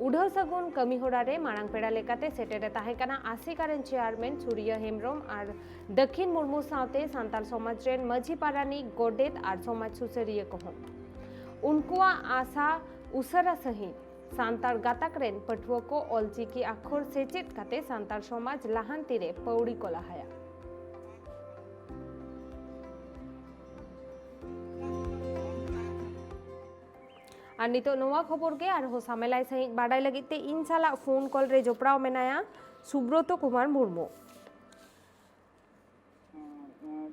ᱩᱰᱷᱟᱹᱣ ᱥᱟᱹᱜᱩᱱ ᱠᱟᱹᱢᱤ ᱦᱚᱨᱟ ᱨᱮ ᱢᱟᱲᱟᱝ ᱯᱮᱲᱟ ᱞᱮᱠᱟᱛᱮ ᱥᱮᱴᱮᱨ ᱮ ᱛᱟᱦᱮᱸ ᱠᱟᱱᱟ ᱟᱥᱮᱠᱟ ᱨᱮᱱ ᱪᱮᱭᱟᱨᱢᱮᱱ ᱥᱩᱨᱤᱭᱟᱹ ᱦᱮᱢᱵᱨᱚᱢ ᱟᱨ ᱫᱟᱹᱠᱷᱤᱱ ᱢᱩᱨᱢᱩ ᱥᱟᱶᱛᱮ ᱥᱟᱱᱛᱟᱲ ᱥᱚᱢᱟᱡᱽ ᱨᱮᱱ ᱢᱟᱹᱡᱷᱤ ᱯᱟᱨᱟᱱᱤᱠ, ᱜᱚᱰᱮᱛ ᱟᱨ ᱥᱚᱢᱟᱡᱽ ᱥᱩᱥᱟᱹᱨᱤᱭᱟᱹ ᱠᱚᱦᱚᱸ᱾ ᱩᱱᱠᱩᱣᱟᱜ ᱟᱥᱟ ᱩᱥᱟᱹᱨᱟ ᱥᱟᱹᱦᱤᱡ ᱥᱟᱱᱛᱟᱲ ᱜᱟᱛᱟᱠ ᱨᱮᱱ ᱯᱟᱹᱴᱷᱩᱣᱟᱹ ᱠᱚ ᱚᱞᱪᱤᱠᱤ ᱟᱠᱷᱚᱨ ᱥᱮᱪᱮᱫ ᱠᱟᱛᱮ ᱥᱟᱱᱛᱟᱲ ᱥᱚᱢᱟᱡᱽ ᱞᱟᱦᱟᱱᱛᱤ ᱨᱮ ᱯᱟᱹᱣᱲᱤ ᱠᱚ ᱞᱟᱦᱟᱭᱟ᱾ ᱟᱨ ᱱᱤᱛᱚᱜ ᱱᱚᱣᱟ ᱠᱷᱚᱵᱚᱨ ᱜᱮ ᱟᱨᱦᱚᱸ ᱥᱟᱢᱮᱞᱟᱭ ᱥᱟᱹᱦᱤᱡ ᱵᱟᱰᱟᱭ ᱞᱟᱹᱜᱤᱫ ᱛᱮ ᱤᱧ ᱥᱟᱞᱟᱜ ᱯᱷᱳᱱ ᱠᱚᱞ ᱨᱮ ᱡᱚᱯᱲᱟᱣ ᱢᱮᱱᱟᱭᱟ ᱥᱩᱵᱨᱚᱛᱚ ᱠᱩᱢᱟᱨ ᱢᱩᱨᱢᱩ᱾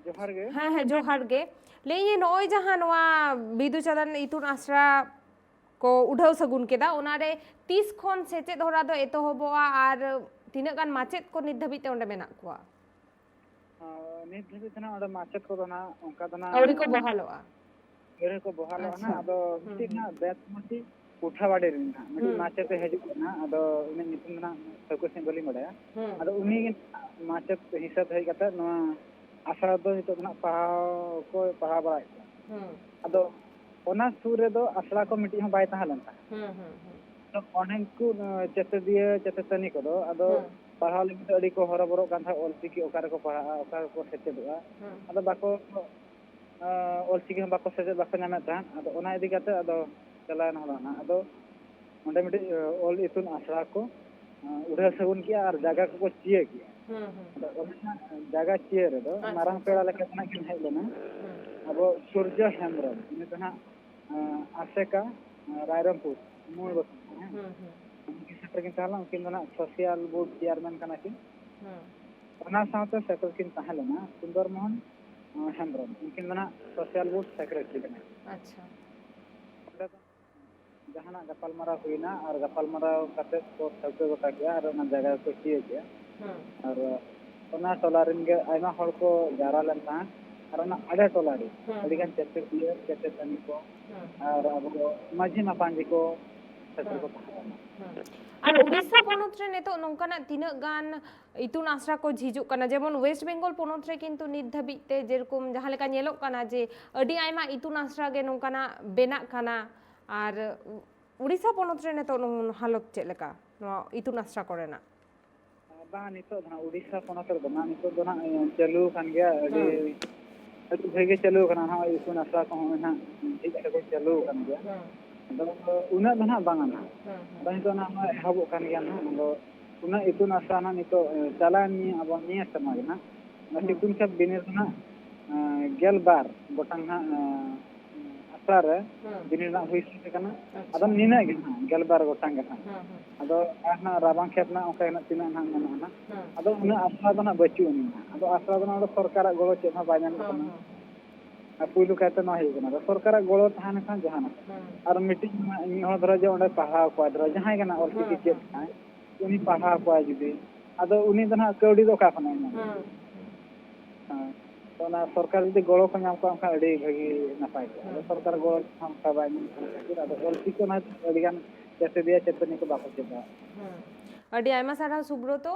ᱡᱚᱦᱟᱨ ᱜᱮ᱾ ᱦᱮᱸ ᱦᱮᱸ, ᱡᱚᱦᱟᱨ ᱜᱮ᱾ ᱞᱟᱹᱭᱟᱹᱧ, ᱱᱚᱜᱼᱚᱭ ᱡᱟᱦᱟᱸ ᱱᱚᱣᱟ ᱵᱤᱫᱩ ᱪᱟᱸᱫᱟᱱ ᱤᱛᱩᱱ ᱟᱥᱲᱟ ᱠᱚ ᱩᱰᱷᱟᱹᱣ ᱥᱟᱹᱜᱩᱱ ᱠᱮᱫᱟ, ᱚᱱᱟᱨᱮ ᱛᱤᱥ ᱠᱷᱚᱱ ᱥᱮᱪᱮᱫ ᱦᱚᱨᱟ ᱫᱚ ᱮᱛᱚᱦᱚᱵᱚᱜᱼᱟ ᱟᱨ ᱛᱤᱱᱟᱹᱜ ᱜᱟᱱ ᱢᱟᱪᱮᱫ ᱠᱚ ᱱᱤᱛ ᱫᱷᱟᱹᱵᱤᱡ ᱛᱮ ᱚᱸᱰᱮ ᱢᱮᱱᱟᱜ ᱠᱚᱣᱟ? ᱟᱨ ᱱᱤᱛ ᱫᱷᱟᱹᱵᱤᱡ ᱛᱮ ᱱᱟᱜ ᱚᱸᱰᱮ ᱢᱟᱪᱮᱫ ᱠᱚᱫᱚ ᱱᱟᱜ ᱚᱱᱠᱟ ᱫᱚ ᱱᱟᱜ ᱟᱹᱣᱨᱤ ᱠᱚ ᱵᱚᱦᱟᱞᱚᱜᱼᱟ᱾ ᱟᱹᱣᱨᱤ ᱠᱚ ᱵᱚᱦᱟᱞᱚᱜᱼᱟ ᱟᱪᱪᱷᱟ᱾ ᱱᱟᱜ᱾ ᱟᱫᱚ ᱦᱩᱸ, ᱢᱤᱫᱴᱤᱡ ᱦᱩᱸ᱾ ᱱᱟᱜ ᱵᱮᱛᱢᱚᱛᱤ ᱠᱩᱴᱷᱟᱵᱟᱲᱤ ᱨᱮᱱ ᱱᱟᱜ ᱢᱤᱫᱴᱤᱡ ᱦᱩᱸ᱾ ᱢᱟᱪᱮᱫ ᱮ ᱦᱤᱡᱩᱜ ᱠᱟᱱᱟ᱾ ᱟᱫᱚ ᱩᱱᱤ ᱧᱩᱛᱩᱢ ᱫᱚ ᱱᱟᱜ ᱴᱷᱟᱹᱣᱠᱟᱹ ᱥᱟᱺᱦᱤᱡ ᱵᱟᱹᱞᱤᱧ ᱵᱟᱲᱟᱭᱟ᱾ ᱦᱩᱸ᱾ ᱟᱫᱚ ᱩᱱᱤ ᱜᱮ ᱱᱟᱜ ᱢᱟᱪᱮᱫ ᱦᱤᱥᱟᱹᱵ ᱦᱮᱡ ᱠᱟᱛᱮ ᱱᱚᱣᱟ ᱟᱥᱲᱟ ᱫᱚ ᱱᱤᱛᱚᱜ ᱫᱚ ᱱᱟᱜ ᱯᱟᱲᱦᱟᱣ ᱠᱚ ᱯᱟᱲᱦᱟᱣ ᱵᱟᱲᱟᱭᱮᱫ ᱠᱚᱣᱟ᱾ ᱦᱩᱸ᱾ ᱟᱫᱚ ᱚᱱᱟ ᱥᱩᱨ ᱨᱮᱫᱚ ᱟᱥᱲᱟ ᱠᱚ ᱢᱤᱫᱴᱤᱡ ᱦᱚᱸ ᱵᱟᱭ ᱛᱟᱦᱮᱸ ᱞᱮᱱ ᱛᱟᱦᱮᱸᱫ᱾ ᱦᱩᱸ, ᱦᱩᱸ, ᱦᱩᱸ᱾ ᱟᱫᱚ ᱚᱸᱰᱮᱱ ᱠᱚ ᱪᱮᱛᱮᱫᱤᱭᱟᱹ ᱪᱮᱛᱮᱛᱟᱹᱱᱤ ᱠᱚᱫᱚ ᱟᱫᱚ ᱦᱩᱸ᱾ ᱯᱟᱲᱦᱟᱣ ᱞᱟᱹᱜᱤᱫ ᱫᱚ ᱟᱹᱰᱤ ᱠᱚ ᱦᱚᱨᱚᱵᱚᱨᱚᱜ ᱠᱟᱱ ᱛᱟᱦᱮᱸᱫ, ᱚᱞᱪᱤᱠᱤ ᱚᱠᱟ ᱨᱮᱠᱚ ᱯᱟᱲᱦᱟᱜᱼᱟ, ᱚᱠᱟ ᱨᱮᱠᱚ ᱥᱮᱪᱮᱫᱚᱜᱼᱟ᱾ ᱦᱩᱸ᱾ ᱟᱫᱚ ᱵᱟᱠᱚ ᱟᱸ, ᱚᱞᱪᱤᱠᱤ ᱦᱚᱸ ᱵᱟᱠᱚ ᱥᱮᱪᱮᱫ ᱵᱟᱠᱚ ᱧᱟᱢᱮᱫ ᱛᱟᱦᱮᱸᱫ᱾ ᱟᱫᱚ ᱚᱱᱟ ᱤᱫᱤ ᱠᱟᱛᱮ ᱟᱫᱚ ᱪᱟᱞᱟᱣᱮᱱ ᱦᱚᱞᱟ ᱱᱟᱜ ᱟᱫᱚ ᱚᱸᱰᱮ ᱢᱤᱫᱴᱤᱡ ᱚᱞ ᱤᱛᱩᱱ ᱟᱥᱲᱟ ᱠᱚ ᱟᱸ, ᱩᱰᱷᱟᱹᱣ ᱥᱟᱹᱜᱩᱱ ᱠᱮᱜᱼᱟ ᱟᱨ ᱡᱟᱭᱜᱟ ᱠᱚᱠᱚ ᱪᱤᱭᱟᱹ ᱠᱮᱜᱼᱟ᱾ ᱦᱩᱸ, ᱦᱩᱸ᱾ ᱟᱫᱚ ᱚᱱᱟ ᱡᱟᱭᱜᱟ ᱪᱤᱭᱟᱹ ᱨᱮᱫᱚ ᱟᱪᱪᱷᱟ, ᱢᱟᱨᱟᱝ ᱟᱪᱪᱷᱟ᱾ ᱯᱮᱲᱟ ᱞᱮᱠᱟ ᱠᱷᱚᱱᱟᱜ ᱠᱤᱱ ᱦᱮᱡ ᱞᱮᱱᱟ ᱦᱩᱸ᱾ ᱟᱵᱚ ᱥᱩᱨᱡᱚ ᱦᱮᱢᱵᱨᱚᱢ, ᱩᱱᱤ ᱫᱚ ᱱᱟᱜ ᱟᱸ, ᱟᱥᱮᱠᱟ, ᱟᱸ, ᱨᱟᱭᱨᱚᱝᱯᱩᱨ ᱢᱩᱞ ᱦᱩᱸ᱾ ᱵᱟᱥᱟ ᱛᱟᱠᱚ, ᱦᱮᱸ᱾ ᱦᱩᱸ, ᱦᱩᱸ᱾ ᱩᱱᱠᱤᱱ ᱥᱮᱴᱮᱨ ᱠᱤᱱ ᱛᱟᱦᱮᱸ ᱞᱮᱱᱟ, ᱩᱱᱠᱤᱱ ᱫᱚ ᱱᱟᱜ ᱥᱳᱥᱟᱞ ᱵᱳᱨᱰ ᱪᱮᱭᱟᱨᱢᱮᱱ ᱠᱟᱱᱟ ᱠᱤᱱ᱾ ᱦᱩᱸ᱾ ᱚᱱᱟ ᱥᱟᱶᱛᱮ ᱥᱮᱴᱮᱨ ᱠᱤᱱ ᱛᱟᱦᱮᱸ ᱞᱮᱱᱟ ᱥᱩᱱᱫᱚᱨ ᱢᱳᱦᱚᱱ ᱦᱮᱢᱵᱨᱚᱢ, ᱩᱱᱠᱤᱱ ᱫᱚ ᱱᱟᱜ ᱥᱳᱥᱟᱞ ᱵᱳᱨᱰ ᱥᱮᱠᱨᱮᱴᱟᱨᱤ ᱠᱟᱱᱟ᱾ ᱟᱪᱪᱷᱟ᱾ ᱚᱸᱰᱮ ᱫᱚ ᱡᱟᱦᱟᱱᱟᱜ ᱜᱟᱯᱟᱞᱢᱟᱨᱟᱣ ᱦᱩᱭᱱᱟ ᱟᱨ ᱜᱟᱯᱟᱞᱢᱟᱨᱟᱣ ᱠᱟᱛᱮ ᱠᱚ ᱴᱷᱟᱹᱣᱠᱟᱹ ᱜᱚᱴᱟ ᱠᱮᱜᱼᱟ ᱟᱨ ᱚᱱᱟ ᱡᱟᱭᱜᱟ ᱠᱚ ᱪᱤᱭᱟᱹ ᱠᱮᱜᱼᱟ᱾ ᱦᱮᱸ᱾ ᱟᱨ ᱚᱱᱟ ᱴᱚᱞᱟ ᱨᱮᱱ ᱜᱮ ᱟᱭᱢᱟ ᱦᱚᱲ ᱠᱚ ᱡᱟᱣᱨᱟ ᱞᱮᱱ ᱛᱟᱦᱮᱸᱫ ᱟᱨ ᱚᱱᱟ ᱟᱲᱮ ᱴᱚᱞᱟ ᱨᱮ ᱦᱮᱸ᱾ ᱟᱹᱰᱤ ᱜᱟᱱ ᱪᱮᱪᱮᱫᱤᱭᱟᱹ, ᱪᱮᱪᱮᱫᱟᱹᱱᱤ ᱠᱚ ᱦᱮᱸ᱾ ᱟᱨ ᱟᱵᱚ ᱢᱟᱹᱡᱷᱤ ᱢᱟᱯᱟᱱᱡᱷᱤ ᱠᱚ ᱥᱮᱴᱮᱨ ᱠᱚ ᱦᱮᱸ᱾ ᱛᱟᱦᱮᱸ ᱠᱟᱱᱟ᱾ ᱦᱮᱸ᱾ ᱟᱨ ᱩᱲᱤᱥᱥᱟ ᱯᱚᱱᱚᱛ ᱨᱮ ᱱᱤᱛᱚᱜ ᱱᱚᱝᱠᱟᱱᱟᱜ ᱛᱤᱱᱟᱹᱜ ᱜᱟᱱ ᱤᱛᱩᱱ ᱟᱥᱲᱟ ᱠᱚ ᱡᱷᱤᱡᱚᱜ ᱠᱟᱱᱟ? ᱡᱮᱢᱚᱱ ᱳᱭᱮᱥᱴ ᱵᱮᱝᱜᱚᱞ ᱯᱚᱱᱚᱛ ᱨᱮ ᱠᱤᱱᱛᱩ ᱱᱤᱛ ᱫᱷᱟᱹᱵᱤᱡ ᱛᱮ ᱡᱮᱨᱚᱠᱚᱢ ᱡᱟᱦᱟᱸ ᱞᱮᱠᱟ ᱧᱮᱞᱚᱜ ᱠᱟᱱᱟ ᱡᱮ ᱟᱹᱰᱤ ᱟᱭᱢᱟ ᱤᱛᱩᱱ ᱟᱥᱲᱟ ᱜᱮ ᱱᱚᱝᱠᱟᱱᱟᱜ ᱵᱮᱱᱟᱜ ᱠᱟᱱᱟ, ᱟᱨ ᱩᱲᱤᱥᱥᱟ ᱯᱚᱱᱚᱛ ᱨᱮ ᱱᱤᱛᱚᱜ ᱱᱚᱝ-, ᱦᱟᱞᱚᱛ ᱪᱮᱫ ᱞᱮᱠᱟ ᱱᱚᱣᱟ ᱤᱛᱩᱱ ᱟᱥᱲᱟ ᱠᱚᱨᱮᱱᱟᱜ? ᱵᱟᱝ, ᱱᱤᱛᱚᱜ ᱫᱚ ᱱᱟᱜ ᱩᱲᱤᱥᱥᱟ ᱯᱚᱱᱚᱛ ᱨᱮᱫᱚ ᱱᱟᱜ ᱱᱤᱛᱚᱜ ᱫᱚ ᱱᱟᱜ, ᱮ, ᱪᱟᱹᱞᱩ ᱟᱠᱟᱱ ᱜᱮᱭᱟ, ᱟᱹᱰᱤ, ᱦᱮᱸ᱾ ᱟᱹᱰᱤ ᱵᱷᱟᱹᱜᱤ ᱜᱮ ᱪᱟᱹᱞᱩ ᱟᱠᱟᱱᱟ ᱱᱟᱜ ᱤᱛᱩᱱ ᱟᱥᱲᱟ ᱠᱚᱦᱚᱸ ᱱᱟᱜ ᱡᱷᱤᱡ ᱠᱟᱛᱮ ᱠᱚ ᱪᱟᱹᱞᱩ ᱟᱠᱟᱱ ᱜᱮᱭᱟ᱾ ᱦᱮᱸ᱾ ᱟᱫᱚ ᱩᱱᱟᱹᱜ ᱫᱚ ᱱᱟᱜ ᱵᱟᱝᱟ ᱱᱟᱜ᱾ ᱦᱮᱸ, ᱦᱮᱸ᱾ ᱟᱫᱚ ᱱᱤᱛᱚᱜ ᱱᱟᱜ ᱱᱚᱜᱼᱚᱭ ᱮᱦᱚᱵᱚᱜ ᱠᱟᱱ ᱜᱮᱭᱟ ᱱᱟᱜ᱾ ᱟᱫᱚ ᱩᱱᱟᱹᱜ ᱤᱛᱩᱱ ᱟᱥᱲᱟ ᱱᱟᱜ ᱱᱤᱛᱚᱜ, ᱮ, ᱪᱟᱞᱟᱣᱮᱱ ᱱᱤᱭᱟᱹ ᱟᱵᱚ ᱱᱤᱭᱟᱹ ᱥᱮᱨᱢᱟ ᱜᱮ ᱱᱟᱜ ᱚᱱᱟ ᱦᱮᱸ᱾ ᱥᱤᱛᱩᱝ ᱪᱷᱟᱯ ᱵᱤᱱᱤᱰ ᱨᱮᱱᱟᱜ, ᱮ, ᱜᱮᱞ ᱵᱟᱨ ᱜᱚᱴᱟᱝ ᱱᱟᱜ, ᱮ, ᱟᱥᱲᱟ ᱨᱮ ᱦᱮᱸ᱾ ᱵᱤᱱᱤᱰ ᱨᱮᱱᱟᱜ ᱦᱩᱭ ᱥᱟᱹᱛ ᱟᱠᱟᱱᱟ᱾ ᱟᱪᱪᱷᱟ᱾ ᱟᱫᱚ ᱱᱤᱱᱟᱹᱜ ᱜᱮ ᱱᱟᱜ, ᱜᱮᱞ ᱵᱟᱨ ᱜᱚᱴᱟᱝ ᱜᱮ ᱱᱟᱜ᱾ ᱦᱮᱸ, ᱦᱮᱸ᱾ ᱟᱫᱚ ᱟᱨ ᱱᱟᱜ ᱨᱟᱵᱟᱝ ᱠᱷᱮᱛ ᱱᱟᱜ ᱚᱱᱠᱟ ᱜᱮ ᱱᱟᱜ ᱛᱤᱱᱟᱹᱜ ᱱᱟᱜ ᱢᱮᱱᱟᱜᱼᱟ ᱱᱟᱜ᱾ ᱦᱮᱸ᱾ ᱟᱫᱚ ᱩᱱᱟᱹᱜ ᱟᱥᱲᱟ ᱫᱚ ᱱᱟᱜ ᱵᱟᱹᱪᱩᱜ ᱟᱹᱱᱤᱡ ᱱᱟᱜ᱾ ᱟᱫᱚ ᱟᱥᱲᱟ ᱫᱚ ᱱᱟᱜ ᱚᱸᱰᱮ ᱥᱚᱨᱠᱟᱨᱟᱜ ᱜᱚᱲᱚ ᱪᱮᱫ ᱦᱚᱸ ᱵᱟᱭ ᱧᱟᱢᱚᱜ ᱦᱮᱸ, ᱠᱟᱱᱟ᱾ ᱦᱮᱸ᱾ ᱟᱨ ᱯᱩᱭᱞᱩ ᱠᱟᱭᱛᱮ ᱱᱚᱣᱟ ᱦᱩᱭᱩᱜ ᱠᱟᱱᱟ᱾ ᱟᱫᱚ ᱥᱚᱨᱠᱟᱨᱟᱜ ᱜᱚᱲᱚ ᱛᱟᱦᱮᱸ ᱞᱮᱱᱠᱷᱟᱱ ᱡᱟᱦᱟᱱᱟᱜ᱾ ᱦᱮᱸ᱾ ᱟᱨ ᱢᱤᱫᱴᱤᱡ ᱢᱤᱫ ᱦᱚᱲ ᱫᱷᱚᱨᱚ ᱡᱮ ᱚᱸᱰᱮ ᱯᱟᱲᱦᱟᱣ ᱠᱚᱣᱟ, ᱫᱷᱚᱨᱚ ᱡᱟᱦᱟᱸᱭ ᱜᱮ ᱱᱟᱜ ᱚᱞᱪᱤᱠᱤ ᱦᱮᱸ, ᱪᱮᱫ ᱦᱮᱸ᱾ ᱠᱟᱱᱟᱭ, ᱩᱱᱤ ᱯᱟᱲᱦᱟᱣ ᱠᱚᱣᱟᱭ ᱡᱩᱫᱤ, ᱟᱫᱚ ᱩᱱᱤ ᱫᱚ ᱱᱟᱜ ᱠᱟᱹᱣᱰᱤ ᱫᱚ ᱚᱠᱟ ᱠᱷᱚᱱᱟᱜ ᱧᱟᱢᱟ? ᱦᱮᱸ᱾ ᱦᱮᱸ᱾ ᱛᱚ ᱚᱱᱟ ᱥᱚᱨᱠᱟᱨ ᱡᱩᱫᱤ ᱜᱚᱲᱚ ᱠᱚ ᱧᱟᱢ ᱠᱚᱣᱟ, ᱮᱱᱠᱷᱟᱱ ᱟᱹᱰᱤ ᱵᱷᱟᱹᱜᱤ ᱱᱟᱯᱟᱭ ᱠᱚᱜᱼᱟ᱾ ᱟᱫᱚ ᱦᱮᱸ᱾ ᱥᱚᱨᱠᱟᱨ ᱜᱚᱲᱚ ᱦᱚᱸ ᱚᱱᱠᱟ ᱵᱟᱭ ᱧᱟᱢᱚᱜ ᱠᱟᱱ ᱠᱷᱟᱹᱛᱤᱨ, ᱟᱫᱚ ᱚᱞᱪᱤᱠᱤ ᱚᱱᱟ ᱟᱹᱰᱤ ᱜᱟᱱ ᱪᱮᱪᱮᱫᱤᱭᱟᱹ ᱪᱮᱛᱟᱹᱱᱤ ᱠᱚ ᱵᱟᱠᱚ ᱪᱮᱫᱟ᱾ ᱦᱮᱸ᱾ ᱟᱹᱰᱤ ᱟᱭᱢᱟ ᱥᱟᱨᱦᱟᱣ ᱥᱩᱵᱨᱚᱛᱚ᱾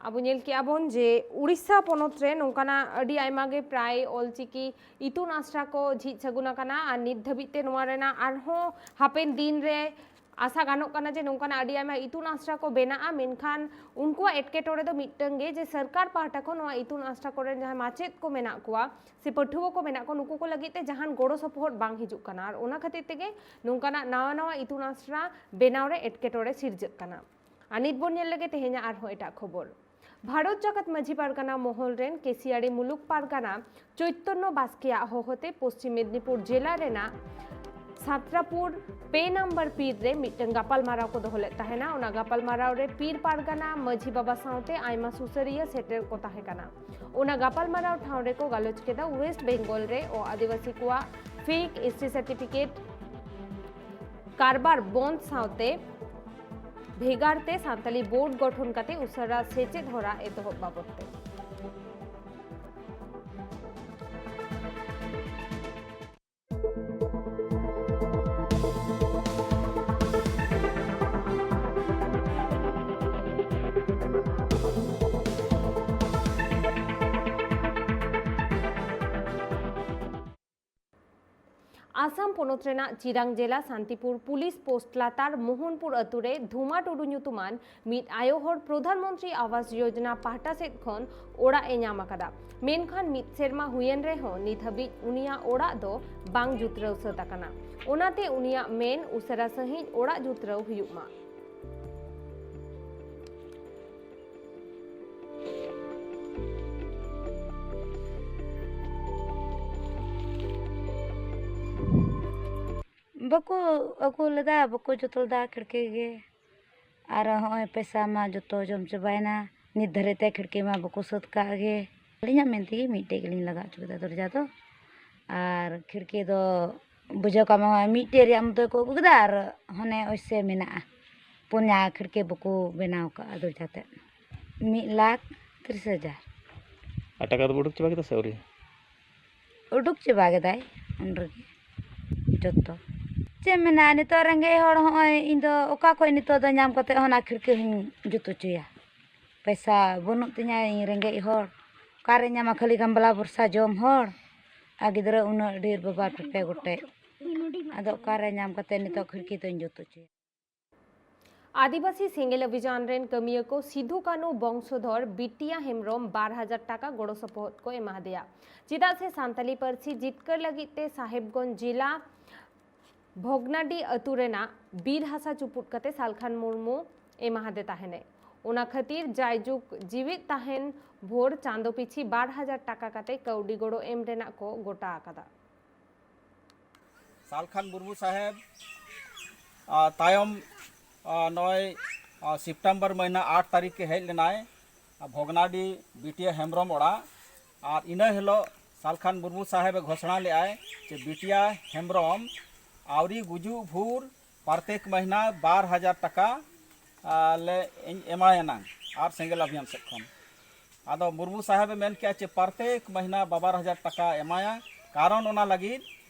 ᱟᱵᱚ ᱧᱮᱞ ᱠᱮᱜᱼᱟ ᱵᱚᱱ ᱡᱮ ᱩᱲᱤᱥᱥᱟ ᱯᱚᱱᱚᱛ ᱨᱮ ᱱᱚᱝᱠᱟᱱᱟᱜ ᱟᱹᱰᱤ ᱟᱭᱢᱟ ᱜᱮ ᱯᱨᱟᱭ ᱚᱞᱪᱤᱠᱤ ᱤᱛᱩᱱ ᱟᱥᱲᱟ ᱠᱚ ᱡᱷᱤᱡ ᱥᱟᱹᱜᱩᱱ ᱟᱠᱟᱱᱟ, ᱟᱨ ᱱᱤᱛ ᱫᱷᱟᱹᱵᱤᱡ ᱛᱮ ᱱᱚᱣᱟ ᱨᱮᱱᱟᱜ ᱟᱨᱦᱚᱸ ᱦᱟᱯᱮᱱ ᱫᱤᱱ ᱨᱮ ᱟᱥᱟ ᱜᱟᱱᱚᱜ ᱠᱟᱱᱟ ᱡᱮ ᱱᱚᱝᱠᱟᱱᱟᱜ ᱟᱹᱰᱤ ᱟᱭᱢᱟ ᱤᱛᱩᱱ ᱟᱥᱲᱟ ᱠᱚ ᱵᱮᱱᱟᱜᱼᱟ, ᱢᱮᱱᱠᱷᱟᱱ ᱩᱱᱠᱩᱣᱟᱜ ᱮᱴᱠᱮᱴᱚᱬᱮ ᱫᱚ ᱢᱤᱫᱴᱟᱝ ᱜᱮ ᱡᱮ ᱥᱚᱨᱠᱟᱨ ᱯᱟᱦᱴᱟ ᱠᱷᱚᱱ ᱱᱚᱣᱟ ᱤᱛᱩᱱ ᱟᱥᱲᱟ ᱠᱚᱨᱮᱱ ᱡᱟᱦᱟᱸᱭ ᱢᱟᱪᱮᱫ ᱠᱚ ᱢᱮᱱᱟᱜ ᱠᱚᱣᱟ ᱥᱮ ᱯᱟᱹᱴᱷᱩᱣᱟᱹ ᱠᱚ ᱢᱮᱱᱟᱜ ᱠᱚᱣᱟ, ᱱᱩᱠᱩ ᱠᱚ ᱞᱟᱹᱜᱤᱫ ᱛᱮ ᱡᱟᱦᱟᱱ ᱜᱚᱲᱚ ᱥᱚᱯᱚᱦᱚᱫ ᱵᱟᱝ ᱦᱤᱡᱩᱜ ᱠᱟᱱᱟ, ᱟᱨ ᱚᱱᱟ ᱠᱷᱟᱹᱛᱤᱨ ᱛᱮᱜᱮ ᱱᱚᱝᱠᱟᱱᱟᱜ ᱱᱟᱣᱟ ᱱᱟᱣᱟ ᱤᱛᱩᱱ ᱟᱥᱲᱟ ᱵᱮᱱᱟᱣ ᱨᱮ ᱮᱴᱠᱮᱴᱚᱬᱮ ᱥᱤᱨᱡᱟᱹᱜ ᱠᱟᱱᱟ᱾ ᱟᱨ ᱱᱤᱛ ᱵᱚᱱ ᱧᱮᱞ ᱞᱮᱜᱮ ᱛᱮᱦᱮᱧᱟᱜ ᱟᱨᱦᱚᱸ ᱮᱴᱟᱜ ᱠᱷᱚᱵᱚᱨ᱾ ᱵᱷᱟᱨᱚᱛ ᱡᱟᱠᱟᱛ ᱢᱟᱹᱡᱷᱤ ᱯᱟᱨᱜᱟᱱᱟ ᱢᱚᱦᱚᱞ ᱨᱮᱱ ᱠᱮᱥᱤᱭᱟᱲᱤ ᱢᱩᱞᱩᱠ ᱯᱟᱨᱜᱟᱱᱟ ᱪᱳᱭᱛᱚᱱᱱᱚ ᱵᱟᱥᱠᱮᱭᱟᱜ ᱦᱚᱦᱚᱛᱮ ᱯᱚᱥᱪᱤᱢ ᱢᱮᱫᱽᱱᱤᱯᱩᱨ ᱡᱮᱞᱟ ᱨᱮᱱᱟᱜ ᱪᱷᱟᱛᱨᱟᱯᱩᱨ ᱯᱮ ᱱᱟᱢᱵᱟᱨ ᱯᱤᱲ ᱨᱮ ᱢᱤᱫᱴᱟᱝ ᱜᱟᱯᱟᱞᱢᱟᱨᱟᱣ ᱠᱚ ᱫᱚᱦᱚ ᱞᱮᱫ ᱛᱟᱦᱮᱱᱟ᱾ ᱚᱱᱟ ᱜᱟᱯᱟᱞᱢᱟᱨᱟᱣ ᱨᱮ ᱯᱤᱲ ᱯᱟᱨᱜᱟᱱᱟ ᱢᱟᱹᱡᱷᱤ ᱵᱟᱵᱟ ᱥᱟᱶᱛᱮ ᱟᱭᱢᱟ ᱥᱩᱥᱟᱹᱨᱤᱭᱟᱹ ᱥᱮᱴᱮᱨ ᱠᱚ ᱛᱟᱦᱮᱸ ᱠᱟᱱᱟ᱾ ᱚᱱᱟ ᱜᱟᱯᱟᱞᱢᱟᱨᱟᱣ ᱴᱷᱟᱶ ᱨᱮᱠᱚ ᱜᱟᱞᱚᱪ ᱠᱮᱫᱟ ᱳᱭᱮᱥᱴ ᱵᱮᱝᱜᱚᱞ ᱨᱮ ᱚ ᱟᱹᱫᱤᱵᱟᱹᱥᱤ ᱠᱚᱣᱟᱜ ᱯᱷᱮᱠ ᱮᱥ ᱴᱤ ᱥᱟᱨᱴᱤᱯᱷᱤᱠᱮᱴ ᱠᱟᱨᱵᱟᱨ ᱵᱚᱱᱫ ᱥᱟᱶᱛᱮ ᱵᱷᱮᱜᱟᱨ ᱛᱮ ᱥᱟᱱᱛᱟᱞᱤ ᱵᱳᱨᱰ ᱜᱚᱴᱷᱚᱱ ᱠᱟᱛᱮ ᱩᱥᱟᱹᱨᱟ ᱥᱮᱪᱮᱫ ᱦᱚᱨᱟ ᱮᱛᱚᱦᱚᱵ ᱵᱟᱵᱚᱛ ᱛᱮ᱾ ᱟᱥᱟᱢ ᱯᱚᱱᱚᱛ ᱨᱮᱱᱟᱜ ᱪᱤᱨᱟᱝ ᱡᱮᱞᱟ ᱥᱟᱱᱛᱤᱯᱩᱨ ᱯᱩᱞᱤᱥ ᱯᱳᱥᱴ ᱞᱟᱛᱟᱨ ᱢᱳᱦᱚᱱᱯᱩᱨ ᱟᱹᱛᱩ ᱨᱮ ᱫᱷᱩᱢᱟ ᱴᱩᱰᱩ ᱧᱩᱛᱩᱢᱟᱱ ᱢᱤᱫ ᱟᱭᱳ ᱦᱚᱲ ᱯᱨᱚᱫᱷᱟᱱ ᱢᱚᱱᱛᱨᱤ ᱟᱵᱟᱥ ᱭᱳᱡᱚᱱᱟ ᱯᱟᱦᱴᱟ ᱥᱮᱫ ᱠᱷᱚᱱ ᱚᱲᱟᱜ ᱮ ᱧᱟᱢ ᱟᱠᱟᱫᱟ᱾ ᱢᱮᱱᱠᱷᱟᱱ ᱢᱤᱫ ᱥᱮᱨᱢᱟ ᱦᱩᱭᱮᱱ ᱨᱮᱦᱚᱸ ᱱᱤᱛ ᱦᱟᱹᱵᱤᱡ ᱩᱱᱤᱭᱟᱜ ᱚᱲᱟᱜ ᱫᱚ ᱵᱟᱝ ᱡᱩᱛᱨᱟᱹᱣ ᱥᱟᱹᱛ ᱟᱠᱟᱱᱟ᱾ ᱚᱱᱟᱛᱮ ᱩᱱᱤᱭᱟᱜ ᱢᱮᱱ ᱩᱥᱟᱹᱨᱟ ᱥᱟᱺᱦᱤᱡ ᱚᱲᱟᱜ ᱡᱩᱛᱨᱟᱹᱣ ᱦᱩᱭᱩᱜ ᱢᱟ᱾ ᱵᱟᱠᱚ ᱟᱹᱜᱩ ᱞᱮᱫᱟ, ᱵᱟᱠᱚ ᱡᱩᱛ ᱞᱮᱫᱟ ᱠᱷᱤᱲᱠᱤ ᱜᱮ᱾ ᱟᱨ ᱦᱚᱸᱜᱼᱚᱭ ᱯᱚᱭᱥᱟ ᱢᱟ ᱡᱚᱛᱚ ᱡᱚᱢ ᱪᱟᱵᱟᱭᱮᱱᱟ, ᱱᱤᱛ ᱫᱷᱟᱹᱨᱤᱡ ᱛᱮ ᱠᱷᱤᱲᱠᱤ ᱢᱟ ᱵᱟᱠᱚ ᱥᱟᱹᱛ ᱠᱟᱜ ᱜᱮ᱾ ᱟᱹᱞᱤᱧᱟᱜ ᱢᱮᱱ ᱛᱮᱜᱮ ᱢᱤᱫᱴᱮᱡ ᱜᱮᱞᱤᱧ ᱞᱟᱜᱟ ᱦᱚᱪᱚ ᱠᱮᱫᱟ ᱫᱚᱨᱡᱟ ᱫᱚ᱾ ᱟᱨ ᱠᱷᱤᱲᱠᱤ ᱫᱚ ᱵᱩᱡᱷᱟᱹᱣ ᱠᱟᱜ ᱢᱮ, ᱢᱤᱫᱴᱮᱡ ᱨᱮᱭᱟᱜ ᱢᱚᱛᱚ ᱠᱚ ᱟᱹᱜᱩ ᱠᱮᱫᱟ ᱟᱨ ᱦᱟᱱᱮ ᱚᱭᱥᱮ ᱢᱮᱱᱟᱜᱼᱟ, ᱯᱩᱱᱭᱟ ᱠᱷᱤᱲᱠᱤ ᱵᱟᱠᱚ ᱵᱮᱱᱟᱣ ᱠᱟᱜᱼᱟ ᱫᱚᱨᱡᱟ ᱛᱮ᱾ ᱢᱤᱫ ᱞᱟᱠᱷ ᱛᱤᱨᱤᱥ ᱦᱟᱡᱟᱨ᱾ ᱟᱨ ᱴᱟᱠᱟ ᱫᱚ ᱩᱰᱩᱠ ᱪᱟᱵᱟ ᱠᱮᱫᱟ ᱥᱮ ᱟᱹᱣᱨᱤ? ᱩᱰᱩᱠ ᱪᱟᱵᱟ ᱠᱮᱫᱟᱭ ᱩᱱ ᱨᱮᱜᱮ ᱡᱚᱛᱚ᱾ ᱪᱮᱫ ᱮᱢ ᱢᱮᱱᱟ, ᱱᱤᱛᱚᱜ ᱨᱮᱸᱜᱮᱡ ᱦᱚᱲ, ᱦᱚᱸᱜᱼᱚᱭ ᱤᱧ ᱫᱚ ᱚᱠᱟ ᱠᱷᱚᱡ ᱱᱤᱛᱚᱜ ᱫᱚ ᱧᱟᱢ ᱠᱟᱛᱮ ᱦᱚᱸ ᱚᱱᱟ ᱠᱷᱤᱲᱠᱤ ᱦᱚᱸᱧ ᱡᱩᱛ ᱦᱚᱪᱚᱭᱟ? ᱯᱚᱭᱥᱟ ᱵᱟᱹᱱᱩᱜ ᱛᱤᱧᱟ, ᱤᱧ ᱨᱮᱸᱜᱮᱡ ᱦᱚᱲ, ᱚᱠᱟᱨᱮ ᱧᱟᱢᱟ? ᱠᱷᱟᱹᱞᱤ ᱜᱟᱢᱵᱽᱞᱟ ᱵᱷᱚᱨᱥᱟ ᱡᱚᱢ ᱦᱚᱲ, ᱟᱨ ᱜᱤᱫᱽᱨᱟᱹ ᱩᱱᱟᱹᱜ ᱰᱷᱮᱨ, ᱵᱟᱵᱟ ᱯᱮ ᱯᱮ ᱜᱚᱴᱮᱡ, ᱟᱫᱚ ᱚᱠᱟᱨᱮ ᱧᱟᱢ ᱠᱟᱛᱮ ᱱᱤᱛᱚᱜ ᱠᱷᱤᱲᱠᱤ ᱫᱚᱧ ᱡᱩᱛ ᱦᱚᱪᱚᱭᱟ? ᱟᱹᱫᱤᱵᱟᱹᱥᱤ ᱥᱮᱸᱜᱮᱞ ᱚᱵᱷᱤᱡᱟᱱ ᱨᱮᱱ ᱠᱟᱹᱢᱤᱭᱟᱹ ᱠᱚ ᱥᱤᱫᱷᱩ ᱠᱟᱹᱱᱩ ᱵᱚᱝᱥᱚᱫᱷᱚᱨ ᱵᱤᱴᱤᱭᱟ ᱦᱮᱢᱵᱨᱚᱢ ᱵᱟᱨ ᱦᱟᱡᱟᱨ ᱴᱟᱠᱟ ᱜᱚᱲᱚ ᱥᱚᱯᱚᱦᱚᱫ ᱠᱚ ᱮᱢᱟ ᱦᱟᱫᱮᱭᱟ᱾ ᱪᱮᱫᱟᱜ ᱥᱮ ᱥᱟᱱᱛᱟᱞᱤ ᱯᱟᱹᱨᱥᱤ ᱡᱤᱛᱠᱟᱹᱨ ᱞᱟᱹᱜᱤᱫ ᱛᱮ ᱥᱟᱦᱮᱵᱽᱜᱚᱸᱡᱽ ᱡᱮᱞᱟ ᱵᱷᱚᱜᱽᱱᱟᱰᱤ ᱟᱹᱛᱩ ᱨᱮᱱᱟᱜ ᱵᱤᱨ ᱦᱟᱥᱟ ᱪᱩᱯᱩᱫ ᱠᱟᱛᱮ ᱥᱟᱞᱠᱷᱟᱱ ᱢᱩᱨᱢᱩ ᱮᱢᱟ ᱦᱟᱫᱮ ᱛᱟᱦᱮᱱᱮ᱾ ᱚᱱᱟ ᱠᱷᱟᱹᱛᱤᱨ ᱡᱟᱭᱡᱩᱜᱽ ᱡᱤᱣᱤᱫ ᱛᱟᱦᱮᱱ ᱵᱷᱳᱨ ᱪᱟᱸᱫᱚ ᱯᱤᱪᱷᱤ ᱵᱟᱨ ᱦᱟᱡᱟᱨ ᱴᱟᱠᱟ ᱠᱟᱛᱮ ᱠᱟᱹᱣᱰᱤ ᱜᱚᱲᱚ ᱮᱢ ᱨᱮᱱᱟᱜ ᱠᱚ ᱜᱚᱴᱟ ᱟᱠᱟᱫᱟ᱾ ᱥᱟᱞᱠᱷᱟᱱ ᱢᱩᱨᱢᱩ ᱥᱟᱦᱮᱵᱽ ᱟᱨ ᱛᱟᱭᱚᱢ ᱟᱨ ᱱᱚᱜᱼᱚᱭ ᱟᱨ ᱥᱮᱯᱴᱮᱢᱵᱚᱨ ᱢᱟᱹᱦᱱᱟᱹ ᱟᱴ ᱛᱟᱹᱨᱤᱠᱷ ᱠᱮ ᱦᱮᱡ ᱞᱮᱱᱟᱭ ᱟᱨ ᱵᱷᱚᱜᱽᱱᱟᱰᱤ ᱵᱤᱴᱤᱭᱟ ᱦᱮᱢᱵᱨᱚᱢ ᱚᱲᱟᱜ᱾ ᱟᱨ ᱤᱱᱟᱹ ᱦᱤᱞᱳᱜ ᱥᱟᱞᱠᱷᱟᱱ ᱢᱩᱨᱢᱩ ᱥᱟᱦᱮᱵᱽ ᱮ ᱜᱷᱳᱥᱚᱱᱟ ᱞᱮᱫᱟᱭ ᱡᱮ ᱵᱤᱴᱤᱭᱟ ᱦᱮᱢᱵᱨᱚᱢ ᱟᱹᱣᱨᱤ ᱜᱩᱡᱩᱜ ᱵᱷᱳᱨ ᱯᱨᱚᱛᱮᱠ ᱢᱟᱹᱦᱱᱟᱹ ᱵᱟᱨ ᱦᱟᱡᱟᱨ ᱴᱟᱠᱟ ᱟᱨ ᱞᱮ ᱮᱢᱟᱭᱟ ᱱᱟᱝ ᱟᱨ ᱥᱮᱸᱜᱮᱞ ᱟᱵᱷᱤᱭᱟᱱ ᱥᱮᱫ ᱠᱷᱚᱱ᱾ ᱟᱫᱚ ᱢᱩᱨᱢᱩ ᱥᱟᱦᱮᱵᱽ ᱮ ᱢᱮᱱ ᱠᱮᱜᱼᱟ ᱪᱮ ᱯᱨᱚᱛᱮᱠ ᱢᱟᱹᱦᱱᱟᱹ ᱵᱟᱨ ᱦᱟᱡᱟᱨ ᱴᱟᱠᱟ ᱮᱢᱟᱭᱟ᱾ ᱠᱟᱨᱚᱱ ᱚᱱᱟ ᱞᱟᱹᱜᱤᱫ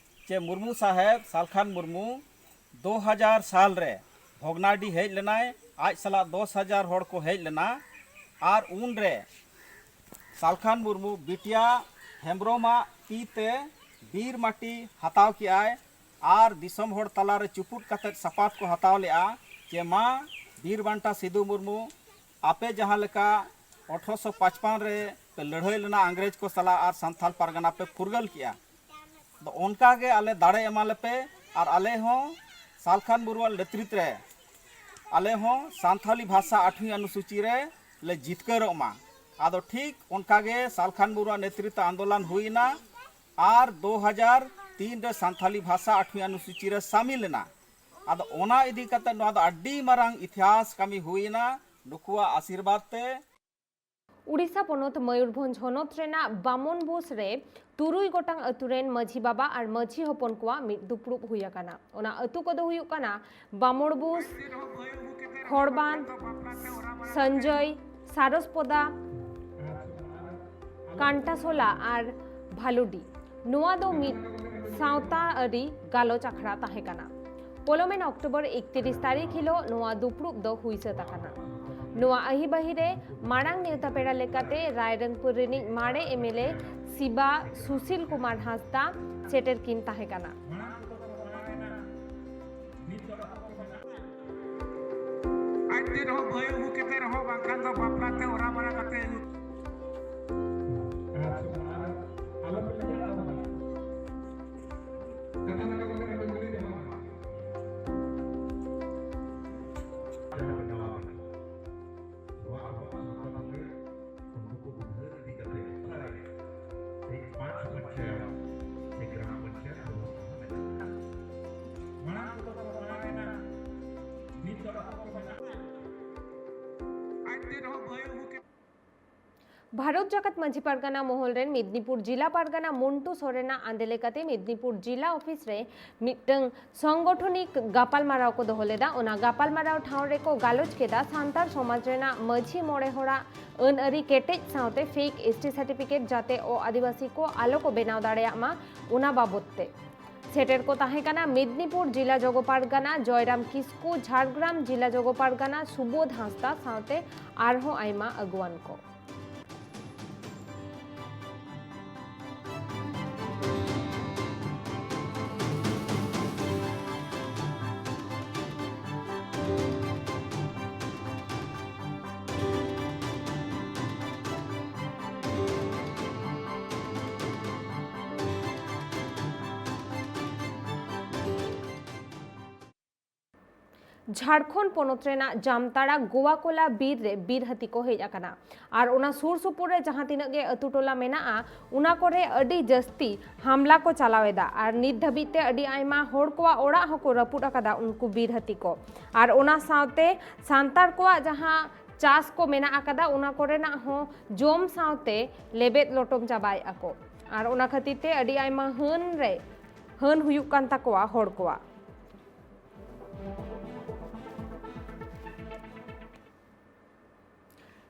ᱪᱮ ᱢᱩᱨᱢᱩ ᱥᱟᱦᱮᱵᱽ ᱥᱟᱞᱠᱷᱟᱱ ᱢᱩᱨᱢᱩ ᱫᱩ ᱦᱟᱡᱟᱨ ᱥᱟᱞ ᱨᱮ ᱵᱷᱚᱜᱽᱱᱟᱰᱤ ᱦᱮᱡ ᱞᱮᱱᱟᱭ, ᱟᱡ ᱥᱟᱞᱟᱜ ᱫᱚᱥ ᱦᱟᱡᱟᱨ ᱦᱚᱲ ᱠᱚ ᱦᱮᱡ ᱞᱮᱱᱟ᱾ ᱟᱨ ᱩᱱᱨᱮ ᱥᱟᱞᱠᱷᱟᱱ ᱢᱩᱨᱢᱩ ᱵᱤᱴᱤᱭᱟ ᱦᱮᱢᱵᱨᱚᱢᱟᱜ ᱛᱤ ᱛᱮ ᱵᱤᱨ ᱢᱟᱹᱴᱤ ᱦᱟᱛᱟᱣ ᱠᱮᱜᱼᱟᱭ ᱟᱨ ᱫᱤᱥᱚᱢ ᱦᱚᱲ ᱛᱟᱞᱟᱨᱮ ᱪᱩᱯᱩᱫ ᱠᱟᱛᱮᱫ ᱥᱟᱯᱟᱵ ᱠᱚ ᱦᱟᱛᱟᱣ ᱞᱮᱜᱼᱟ ᱪᱮ ᱢᱟ ᱵᱤᱨ ᱵᱟᱱᱴᱟ ᱥᱤᱫᱩ ᱢᱩᱨᱢᱩ, ᱟᱯᱮ ᱡᱟᱦᱟᱸ ᱞᱮᱠᱟ ᱟᱴᱷᱨᱚᱥᱚ ᱯᱟᱸᱪᱯᱟᱱ ᱨᱮ ᱯᱮ ᱞᱟᱹᱲᱦᱟᱹᱭ ᱞᱮᱱᱟ ᱤᱝᱨᱮᱡᱽ ᱠᱚ ᱥᱟᱞᱟᱜ ᱟᱨ ᱥᱟᱱᱛᱟᱞ ᱯᱟᱨᱜᱟᱱᱟ ᱯᱮ ᱯᱷᱩᱨᱜᱟᱹᱞ ᱠᱮᱜᱼᱟ, ᱟᱫᱚ ᱚᱱᱠᱟ ᱜᱮ ᱟᱞᱮ ᱫᱟᱲᱮ ᱮᱢᱟ ᱞᱮᱯᱮ ᱟᱨ ᱟᱞᱮ ᱦᱚᱸ ᱥᱟᱞᱠᱷᱟᱱ ᱢᱩᱨᱢᱩᱣᱟᱜ ᱱᱮᱛᱨᱤᱛ ᱨᱮ ᱟᱞᱮ ᱦᱚᱸ ᱥᱟᱱᱛᱷᱟᱞᱤ ᱵᱷᱟᱥᱟ ᱟᱴᱷᱣᱤ ᱚᱱᱩᱥᱩᱪᱤ ᱨᱮ ᱞᱮ ᱡᱤᱛᱠᱟᱹᱨᱚᱜ ᱢᱟ᱾ ᱟᱫᱚ ᱴᱷᱤᱠ ᱚᱱᱠᱟ ᱜᱮ ᱥᱟᱞᱠᱷᱟᱱ ᱢᱩᱨᱢᱩᱣᱟᱜ ᱱᱮᱛᱨᱤᱛ ᱟᱱᱫᱳᱞᱚᱱ ᱦᱩᱭ ᱮᱱᱟ ᱟᱨ ᱫᱩ ᱦᱟᱡᱟᱨ ᱛᱤᱱ ᱨᱮ ᱥᱟᱱᱛᱷᱟᱞᱤ ᱵᱷᱟᱥᱟ ᱟᱴᱷᱣᱤ ᱚᱱᱩᱥᱩᱪᱤ ᱨᱮ ᱥᱟᱢᱤᱞ ᱮᱱᱟ᱾ ᱟᱫᱚ ᱚᱱᱟ ᱤᱫᱤ ᱠᱟᱛᱮ ᱱᱚᱣᱟ ᱫᱚ ᱟᱹᱰᱤ ᱢᱟᱨᱟᱝ ᱤᱛᱤᱦᱟᱥ ᱠᱟᱹᱢᱤ ᱦᱩᱭ ᱮᱱᱟ ᱱᱩᱠᱩᱣᱟᱜ ᱟᱥᱤᱨᱵᱟᱫᱽ ᱛᱮ᱾ ᱩᱰᱤᱥᱟ ᱯᱚᱱᱚᱛ ᱢᱚᱭᱩᱨᱵᱷᱚᱸᱡᱽ ᱦᱚᱱᱚᱛ ᱨᱮᱱᱟᱜ ᱵᱟᱢᱚᱱ ᱵᱩᱥ ᱨᱮ ᱛᱩᱨᱩᱭ ᱜᱚᱴᱟᱝ ᱟᱹᱛᱩ ᱨᱮᱱ ᱢᱟᱹᱡᱷᱤ ᱵᱟᱵᱟ ᱟᱨ ᱢᱟᱹᱡᱷᱤ ᱦᱚᱯᱚᱱ ᱠᱚᱣᱟᱜ ᱢᱤᱫ ᱫᱩᱯᱲᱩᱵ ᱦᱩᱭ ᱟᱠᱟᱱᱟ᱾ ᱚᱱᱟ ᱟᱹᱛᱩ ᱠᱚᱫᱚ ᱦᱩᱭᱩᱜ ᱠᱟᱱᱟ ᱵᱟᱢᱚᱱ ᱵᱩᱥ, ᱠᱷᱚᱲᱵᱟᱸᱫᱷ, ᱥᱚᱧᱡᱚᱭ, ᱥᱟᱨᱚᱥᱯᱚᱫᱟ, ᱠᱟᱱᱴᱟᱥᱳᱞᱟ ᱟᱨ ᱵᱷᱟᱞᱩᱰᱤ᱾ ᱱᱚᱣᱟ ᱫᱚ ᱢᱤᱫ ᱥᱟᱶᱛᱟ ᱟᱹᱨᱤ ᱜᱟᱞᱚᱪ ᱟᱠᱷᱲᱟ ᱛᱟᱦᱮᱸ ᱠᱟᱱᱟ᱾ ᱯᱚᱞᱚᱢᱮᱱ ᱚᱠᱴᱳᱵᱚᱨ ᱮᱠᱛᱤᱨᱤᱥ ᱛᱟᱹᱨᱤᱠᱷ ᱦᱤᱞᱳᱜ ᱱᱚᱣᱟ ᱫᱩᱯᱲᱩᱵ ᱫᱚ ᱦᱩᱭ ᱥᱟᱹᱛ ᱟᱠᱟᱱᱟ᱾ ᱱᱚᱣᱟ ᱟᱹᱦᱤᱵᱟᱹᱦᱤ ᱨᱮ ᱢᱟᱲᱟᱝ ᱱᱮᱣᱛᱟ ᱯᱮᱲᱟ ᱞᱮᱠᱟᱛᱮ ᱨᱟᱭᱨᱚᱝᱯᱩᱨ ᱨᱤᱱᱤᱡ ᱢᱟᱨᱮ ᱮᱢᱮᱞᱮ ᱥᱤᱵᱟ ᱥᱩᱥᱤᱞ ᱠᱩᱢᱟᱨ ᱦᱟᱸᱥᱫᱟ ᱥᱮᱴᱮᱨ ᱠᱤᱱ ᱛᱟᱦᱮᱸ ᱠᱟᱱᱟ᱾ ᱟᱡ ᱛᱮ ᱨᱮᱦᱚᱸ ᱵᱟᱹᱦᱩ ᱟᱹᱜᱩ ᱠᱟᱛᱮ ᱨᱮᱦᱚᱸ ᱵᱟᱝᱠᱷᱟᱱ ᱫᱚ ᱵᱟᱯᱞᱟ ᱛᱮ ᱚᱨᱟ ᱵᱟᱲᱟ ᱠᱟᱛᱮ ᱟᱹᱜᱩ᱾ ᱟᱪᱪᱷᱟ, ᱟᱨ ᱟᱞᱚ ᱯᱮ ᱞᱟᱡᱟᱜ ᱛᱟᱵᱚᱱᱟ᱾ ᱠᱟᱛᱷᱟ ᱞᱮᱠᱟ ᱛᱮ ᱠᱟᱹᱴᱤᱡ ᱠᱩᱞᱤ ᱫᱚᱦᱚ ᱠᱟᱱᱟ᱾ ᱡᱟᱦᱟᱸ ᱵᱮᱱᱟᱣ ᱟᱠᱟᱱᱟ, ᱱᱚᱣᱟ ᱟᱵᱚᱣᱟᱜ ᱥᱟᱱᱛᱟᱲ ᱨᱮ ᱩᱱᱠᱩ ᱠᱚ ᱩᱭᱦᱟᱹᱨ ᱤᱫᱤ ᱠᱟᱛᱮ ᱚᱠᱟᱨᱮ ᱛᱮᱦᱮᱧ ᱯᱟᱸᱪ ᱯᱚᱧᱪᱟᱭᱮᱛ ᱥᱮ ᱜᱨᱟᱢ ᱯᱚᱧᱪᱟᱭᱮᱛ ᱵᱚᱱ ᱢᱮᱱᱟᱜᱼᱟ᱾ ᱵᱷᱟᱨᱚᱛ ᱡᱟᱠᱟᱛ ᱢᱟᱹᱡᱷᱤ ᱯᱟᱨᱜᱟᱱᱟ ᱢᱚᱦᱚᱞ ᱨᱮᱱ ᱢᱮᱫᱽᱱᱤᱯᱩᱨ ᱡᱤᱞᱟ ᱯᱟᱨᱜᱟᱱᱟ ᱢᱚᱱᱴᱩ ᱥᱚᱨᱮᱱᱟᱜ ᱟᱸᱫᱮ ᱞᱮᱠᱟᱛᱮ ᱢᱮᱫᱽᱱᱤᱯᱩᱨ ᱡᱤᱞᱟ ᱚᱯᱷᱤᱥ ᱨᱮ ᱢᱤᱫᱴᱟᱝ ᱥᱚᱝᱜᱚᱴᱷᱚᱱᱤᱠ ᱜᱟᱯᱟᱞᱢᱟᱨᱟᱣ ᱠᱚ ᱫᱚᱦᱚ ᱞᱮᱫᱟ᱾ ᱚᱱᱟ ᱜᱟᱯᱟᱞᱢᱟᱨᱟᱣ ᱴᱷᱟᱶ ᱨᱮᱠᱚ ᱜᱟᱞᱚᱪ ᱠᱮᱫᱟ ᱥᱟᱱᱛᱟᱲ ᱥᱚᱢᱟᱡᱽ ᱨᱮᱱᱟᱜ ᱢᱟᱹᱡᱷᱤ ᱢᱚᱬᱮ ᱦᱚᱲᱟᱜ ᱟᱹᱱ ᱟᱹᱨᱤ ᱠᱮᱴᱮᱡ ᱥᱟᱶᱛᱮ ᱯᱷᱮᱠ ᱮᱥ ᱴᱤ ᱥᱟᱨᱴᱤᱯᱷᱤᱠᱮᱴ ᱡᱟᱛᱮ ᱚ ᱟᱹᱫᱤᱵᱟᱹᱥᱤ ᱠᱚ ᱟᱞᱚ ᱠᱚ ᱵᱮᱱᱟᱣ ᱫᱟᱲᱮᱭᱟᱜ ᱢᱟ, ᱚᱱᱟ ᱵᱟᱵᱚᱫ ᱛᱮ᱾ ᱥᱮᱴᱮᱨ ᱠᱚ ᱛᱟᱦᱮᱸ ᱠᱟᱱᱟ ᱢᱮᱫᱽᱱᱤᱯᱩᱨ ᱡᱤᱞᱟ ᱡᱚᱜᱚ ᱯᱟᱨᱜᱟᱱᱟ ᱡᱚᱭᱨᱟᱢ ᱠᱤᱥᱠᱩ, ᱡᱷᱟᱲᱜᱨᱟᱢ ᱡᱤᱞᱟ ᱡᱚᱜᱚ ᱯᱟᱨᱜᱟᱱᱟ ᱥᱩᱵᱳᱫᱷ ᱦᱟᱸᱥᱫᱟ ᱥᱟᱶᱛᱮ ᱟᱨᱦᱚᱸ ᱟᱭᱢᱟ ᱟᱹᱜᱩᱣᱟᱱ ᱠᱚ᱾ ᱡᱷᱟᱲᱠᱷᱚᱸᱰ ᱯᱚᱱᱚᱛ ᱨᱮᱱᱟᱜ ᱡᱟᱢᱛᱟᱲᱟ ᱜᱳᱣᱟᱠᱳᱞᱟ ᱵᱤᱨ ᱨᱮ ᱵᱤᱨ ᱦᱟᱹᱛᱤ ᱠᱚ ᱦᱮᱡ ᱟᱠᱟᱱᱟ ᱟᱨ ᱚᱱᱟ ᱥᱩᱨ ᱥᱩᱯᱩᱨ ᱨᱮ ᱡᱟᱦᱟᱸ ᱛᱤᱱᱟᱹᱜ ᱜᱮ ᱟᱹᱛᱩ ᱴᱚᱞᱟ ᱢᱮᱱᱟᱜᱼᱟ, ᱚᱱᱟ ᱠᱚᱨᱮ ᱟᱹᱰᱤ ᱡᱟᱹᱥᱛᱤ ᱦᱟᱢᱞᱟ ᱠᱚ ᱪᱟᱞᱟᱣ ᱮᱫᱟ ᱟᱨ ᱱᱤᱛ ᱫᱷᱟᱹᱵᱤᱡ ᱛᱮ ᱟᱹᱰᱤ ᱟᱭᱢᱟ ᱦᱚᱲ ᱠᱚᱣᱟᱜ ᱚᱲᱟᱜ ᱦᱚᱸᱠᱚ ᱨᱟᱹᱯᱩᱫ ᱟᱠᱟᱫᱟ ᱩᱱᱠᱩ ᱵᱤᱨ ᱦᱟᱹᱛᱤ ᱠᱚ᱾ ᱟᱨ ᱚᱱᱟ ᱥᱟᱶᱛᱮ ᱥᱟᱱᱛᱟᱲ ᱠᱚᱣᱟᱜ ᱡᱟᱦᱟᱸ ᱪᱟᱥ ᱠᱚ ᱢᱮᱱᱟᱜ ᱟᱠᱟᱫᱟ, ᱚᱱᱟ ᱠᱚᱨᱮᱱᱟᱜ ᱦᱚᱸ ᱡᱚᱢ ᱥᱟᱶᱛᱮ ᱞᱮᱵᱮᱫ ᱞᱚᱴᱚᱢ ᱪᱟᱵᱟᱭᱮᱫᱼᱟ ᱠᱚ᱾ ᱟᱨ ᱚᱱᱟ ᱠᱷᱟᱹᱛᱤᱨ ᱛᱮ ᱟᱹᱰᱤ ᱟᱭᱢᱟ ᱦᱟᱹᱱ ᱨᱮ ᱦᱟᱹᱱ ᱦᱩᱭᱩᱜ ᱠᱟᱱ ᱛᱟᱠᱚᱣᱟ ᱦᱚᱲ ᱠᱚᱣᱟᱜ᱾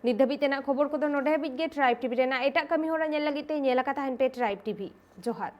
ᱱᱤᱛ ᱫᱷᱟᱹᱵᱤᱡ ᱛᱮᱱᱟᱜ ᱠᱷᱚᱵᱚᱨ ᱠᱚᱫᱚ ᱱᱚᱰᱮ ᱦᱟᱹᱵᱤᱡ ᱜᱮ᱾ ᱴᱨᱟᱭᱤᱵᱽ ᱴᱤᱵᱷᱤ ᱨᱮᱱᱟᱜ ᱮᱴᱟᱜ ᱠᱟᱹᱢᱤ ᱦᱚᱨᱟ ᱧᱮᱞ ᱞᱟᱹᱜᱤᱫ ᱛᱮ ᱧᱮᱞ ᱟᱠᱟ ᱛᱟᱦᱮᱱ ᱯᱮ ᱴᱨᱟᱭᱤᱵᱽ ᱴᱤᱵᱷᱤ᱾ ᱡᱚᱦᱟᱨ᱾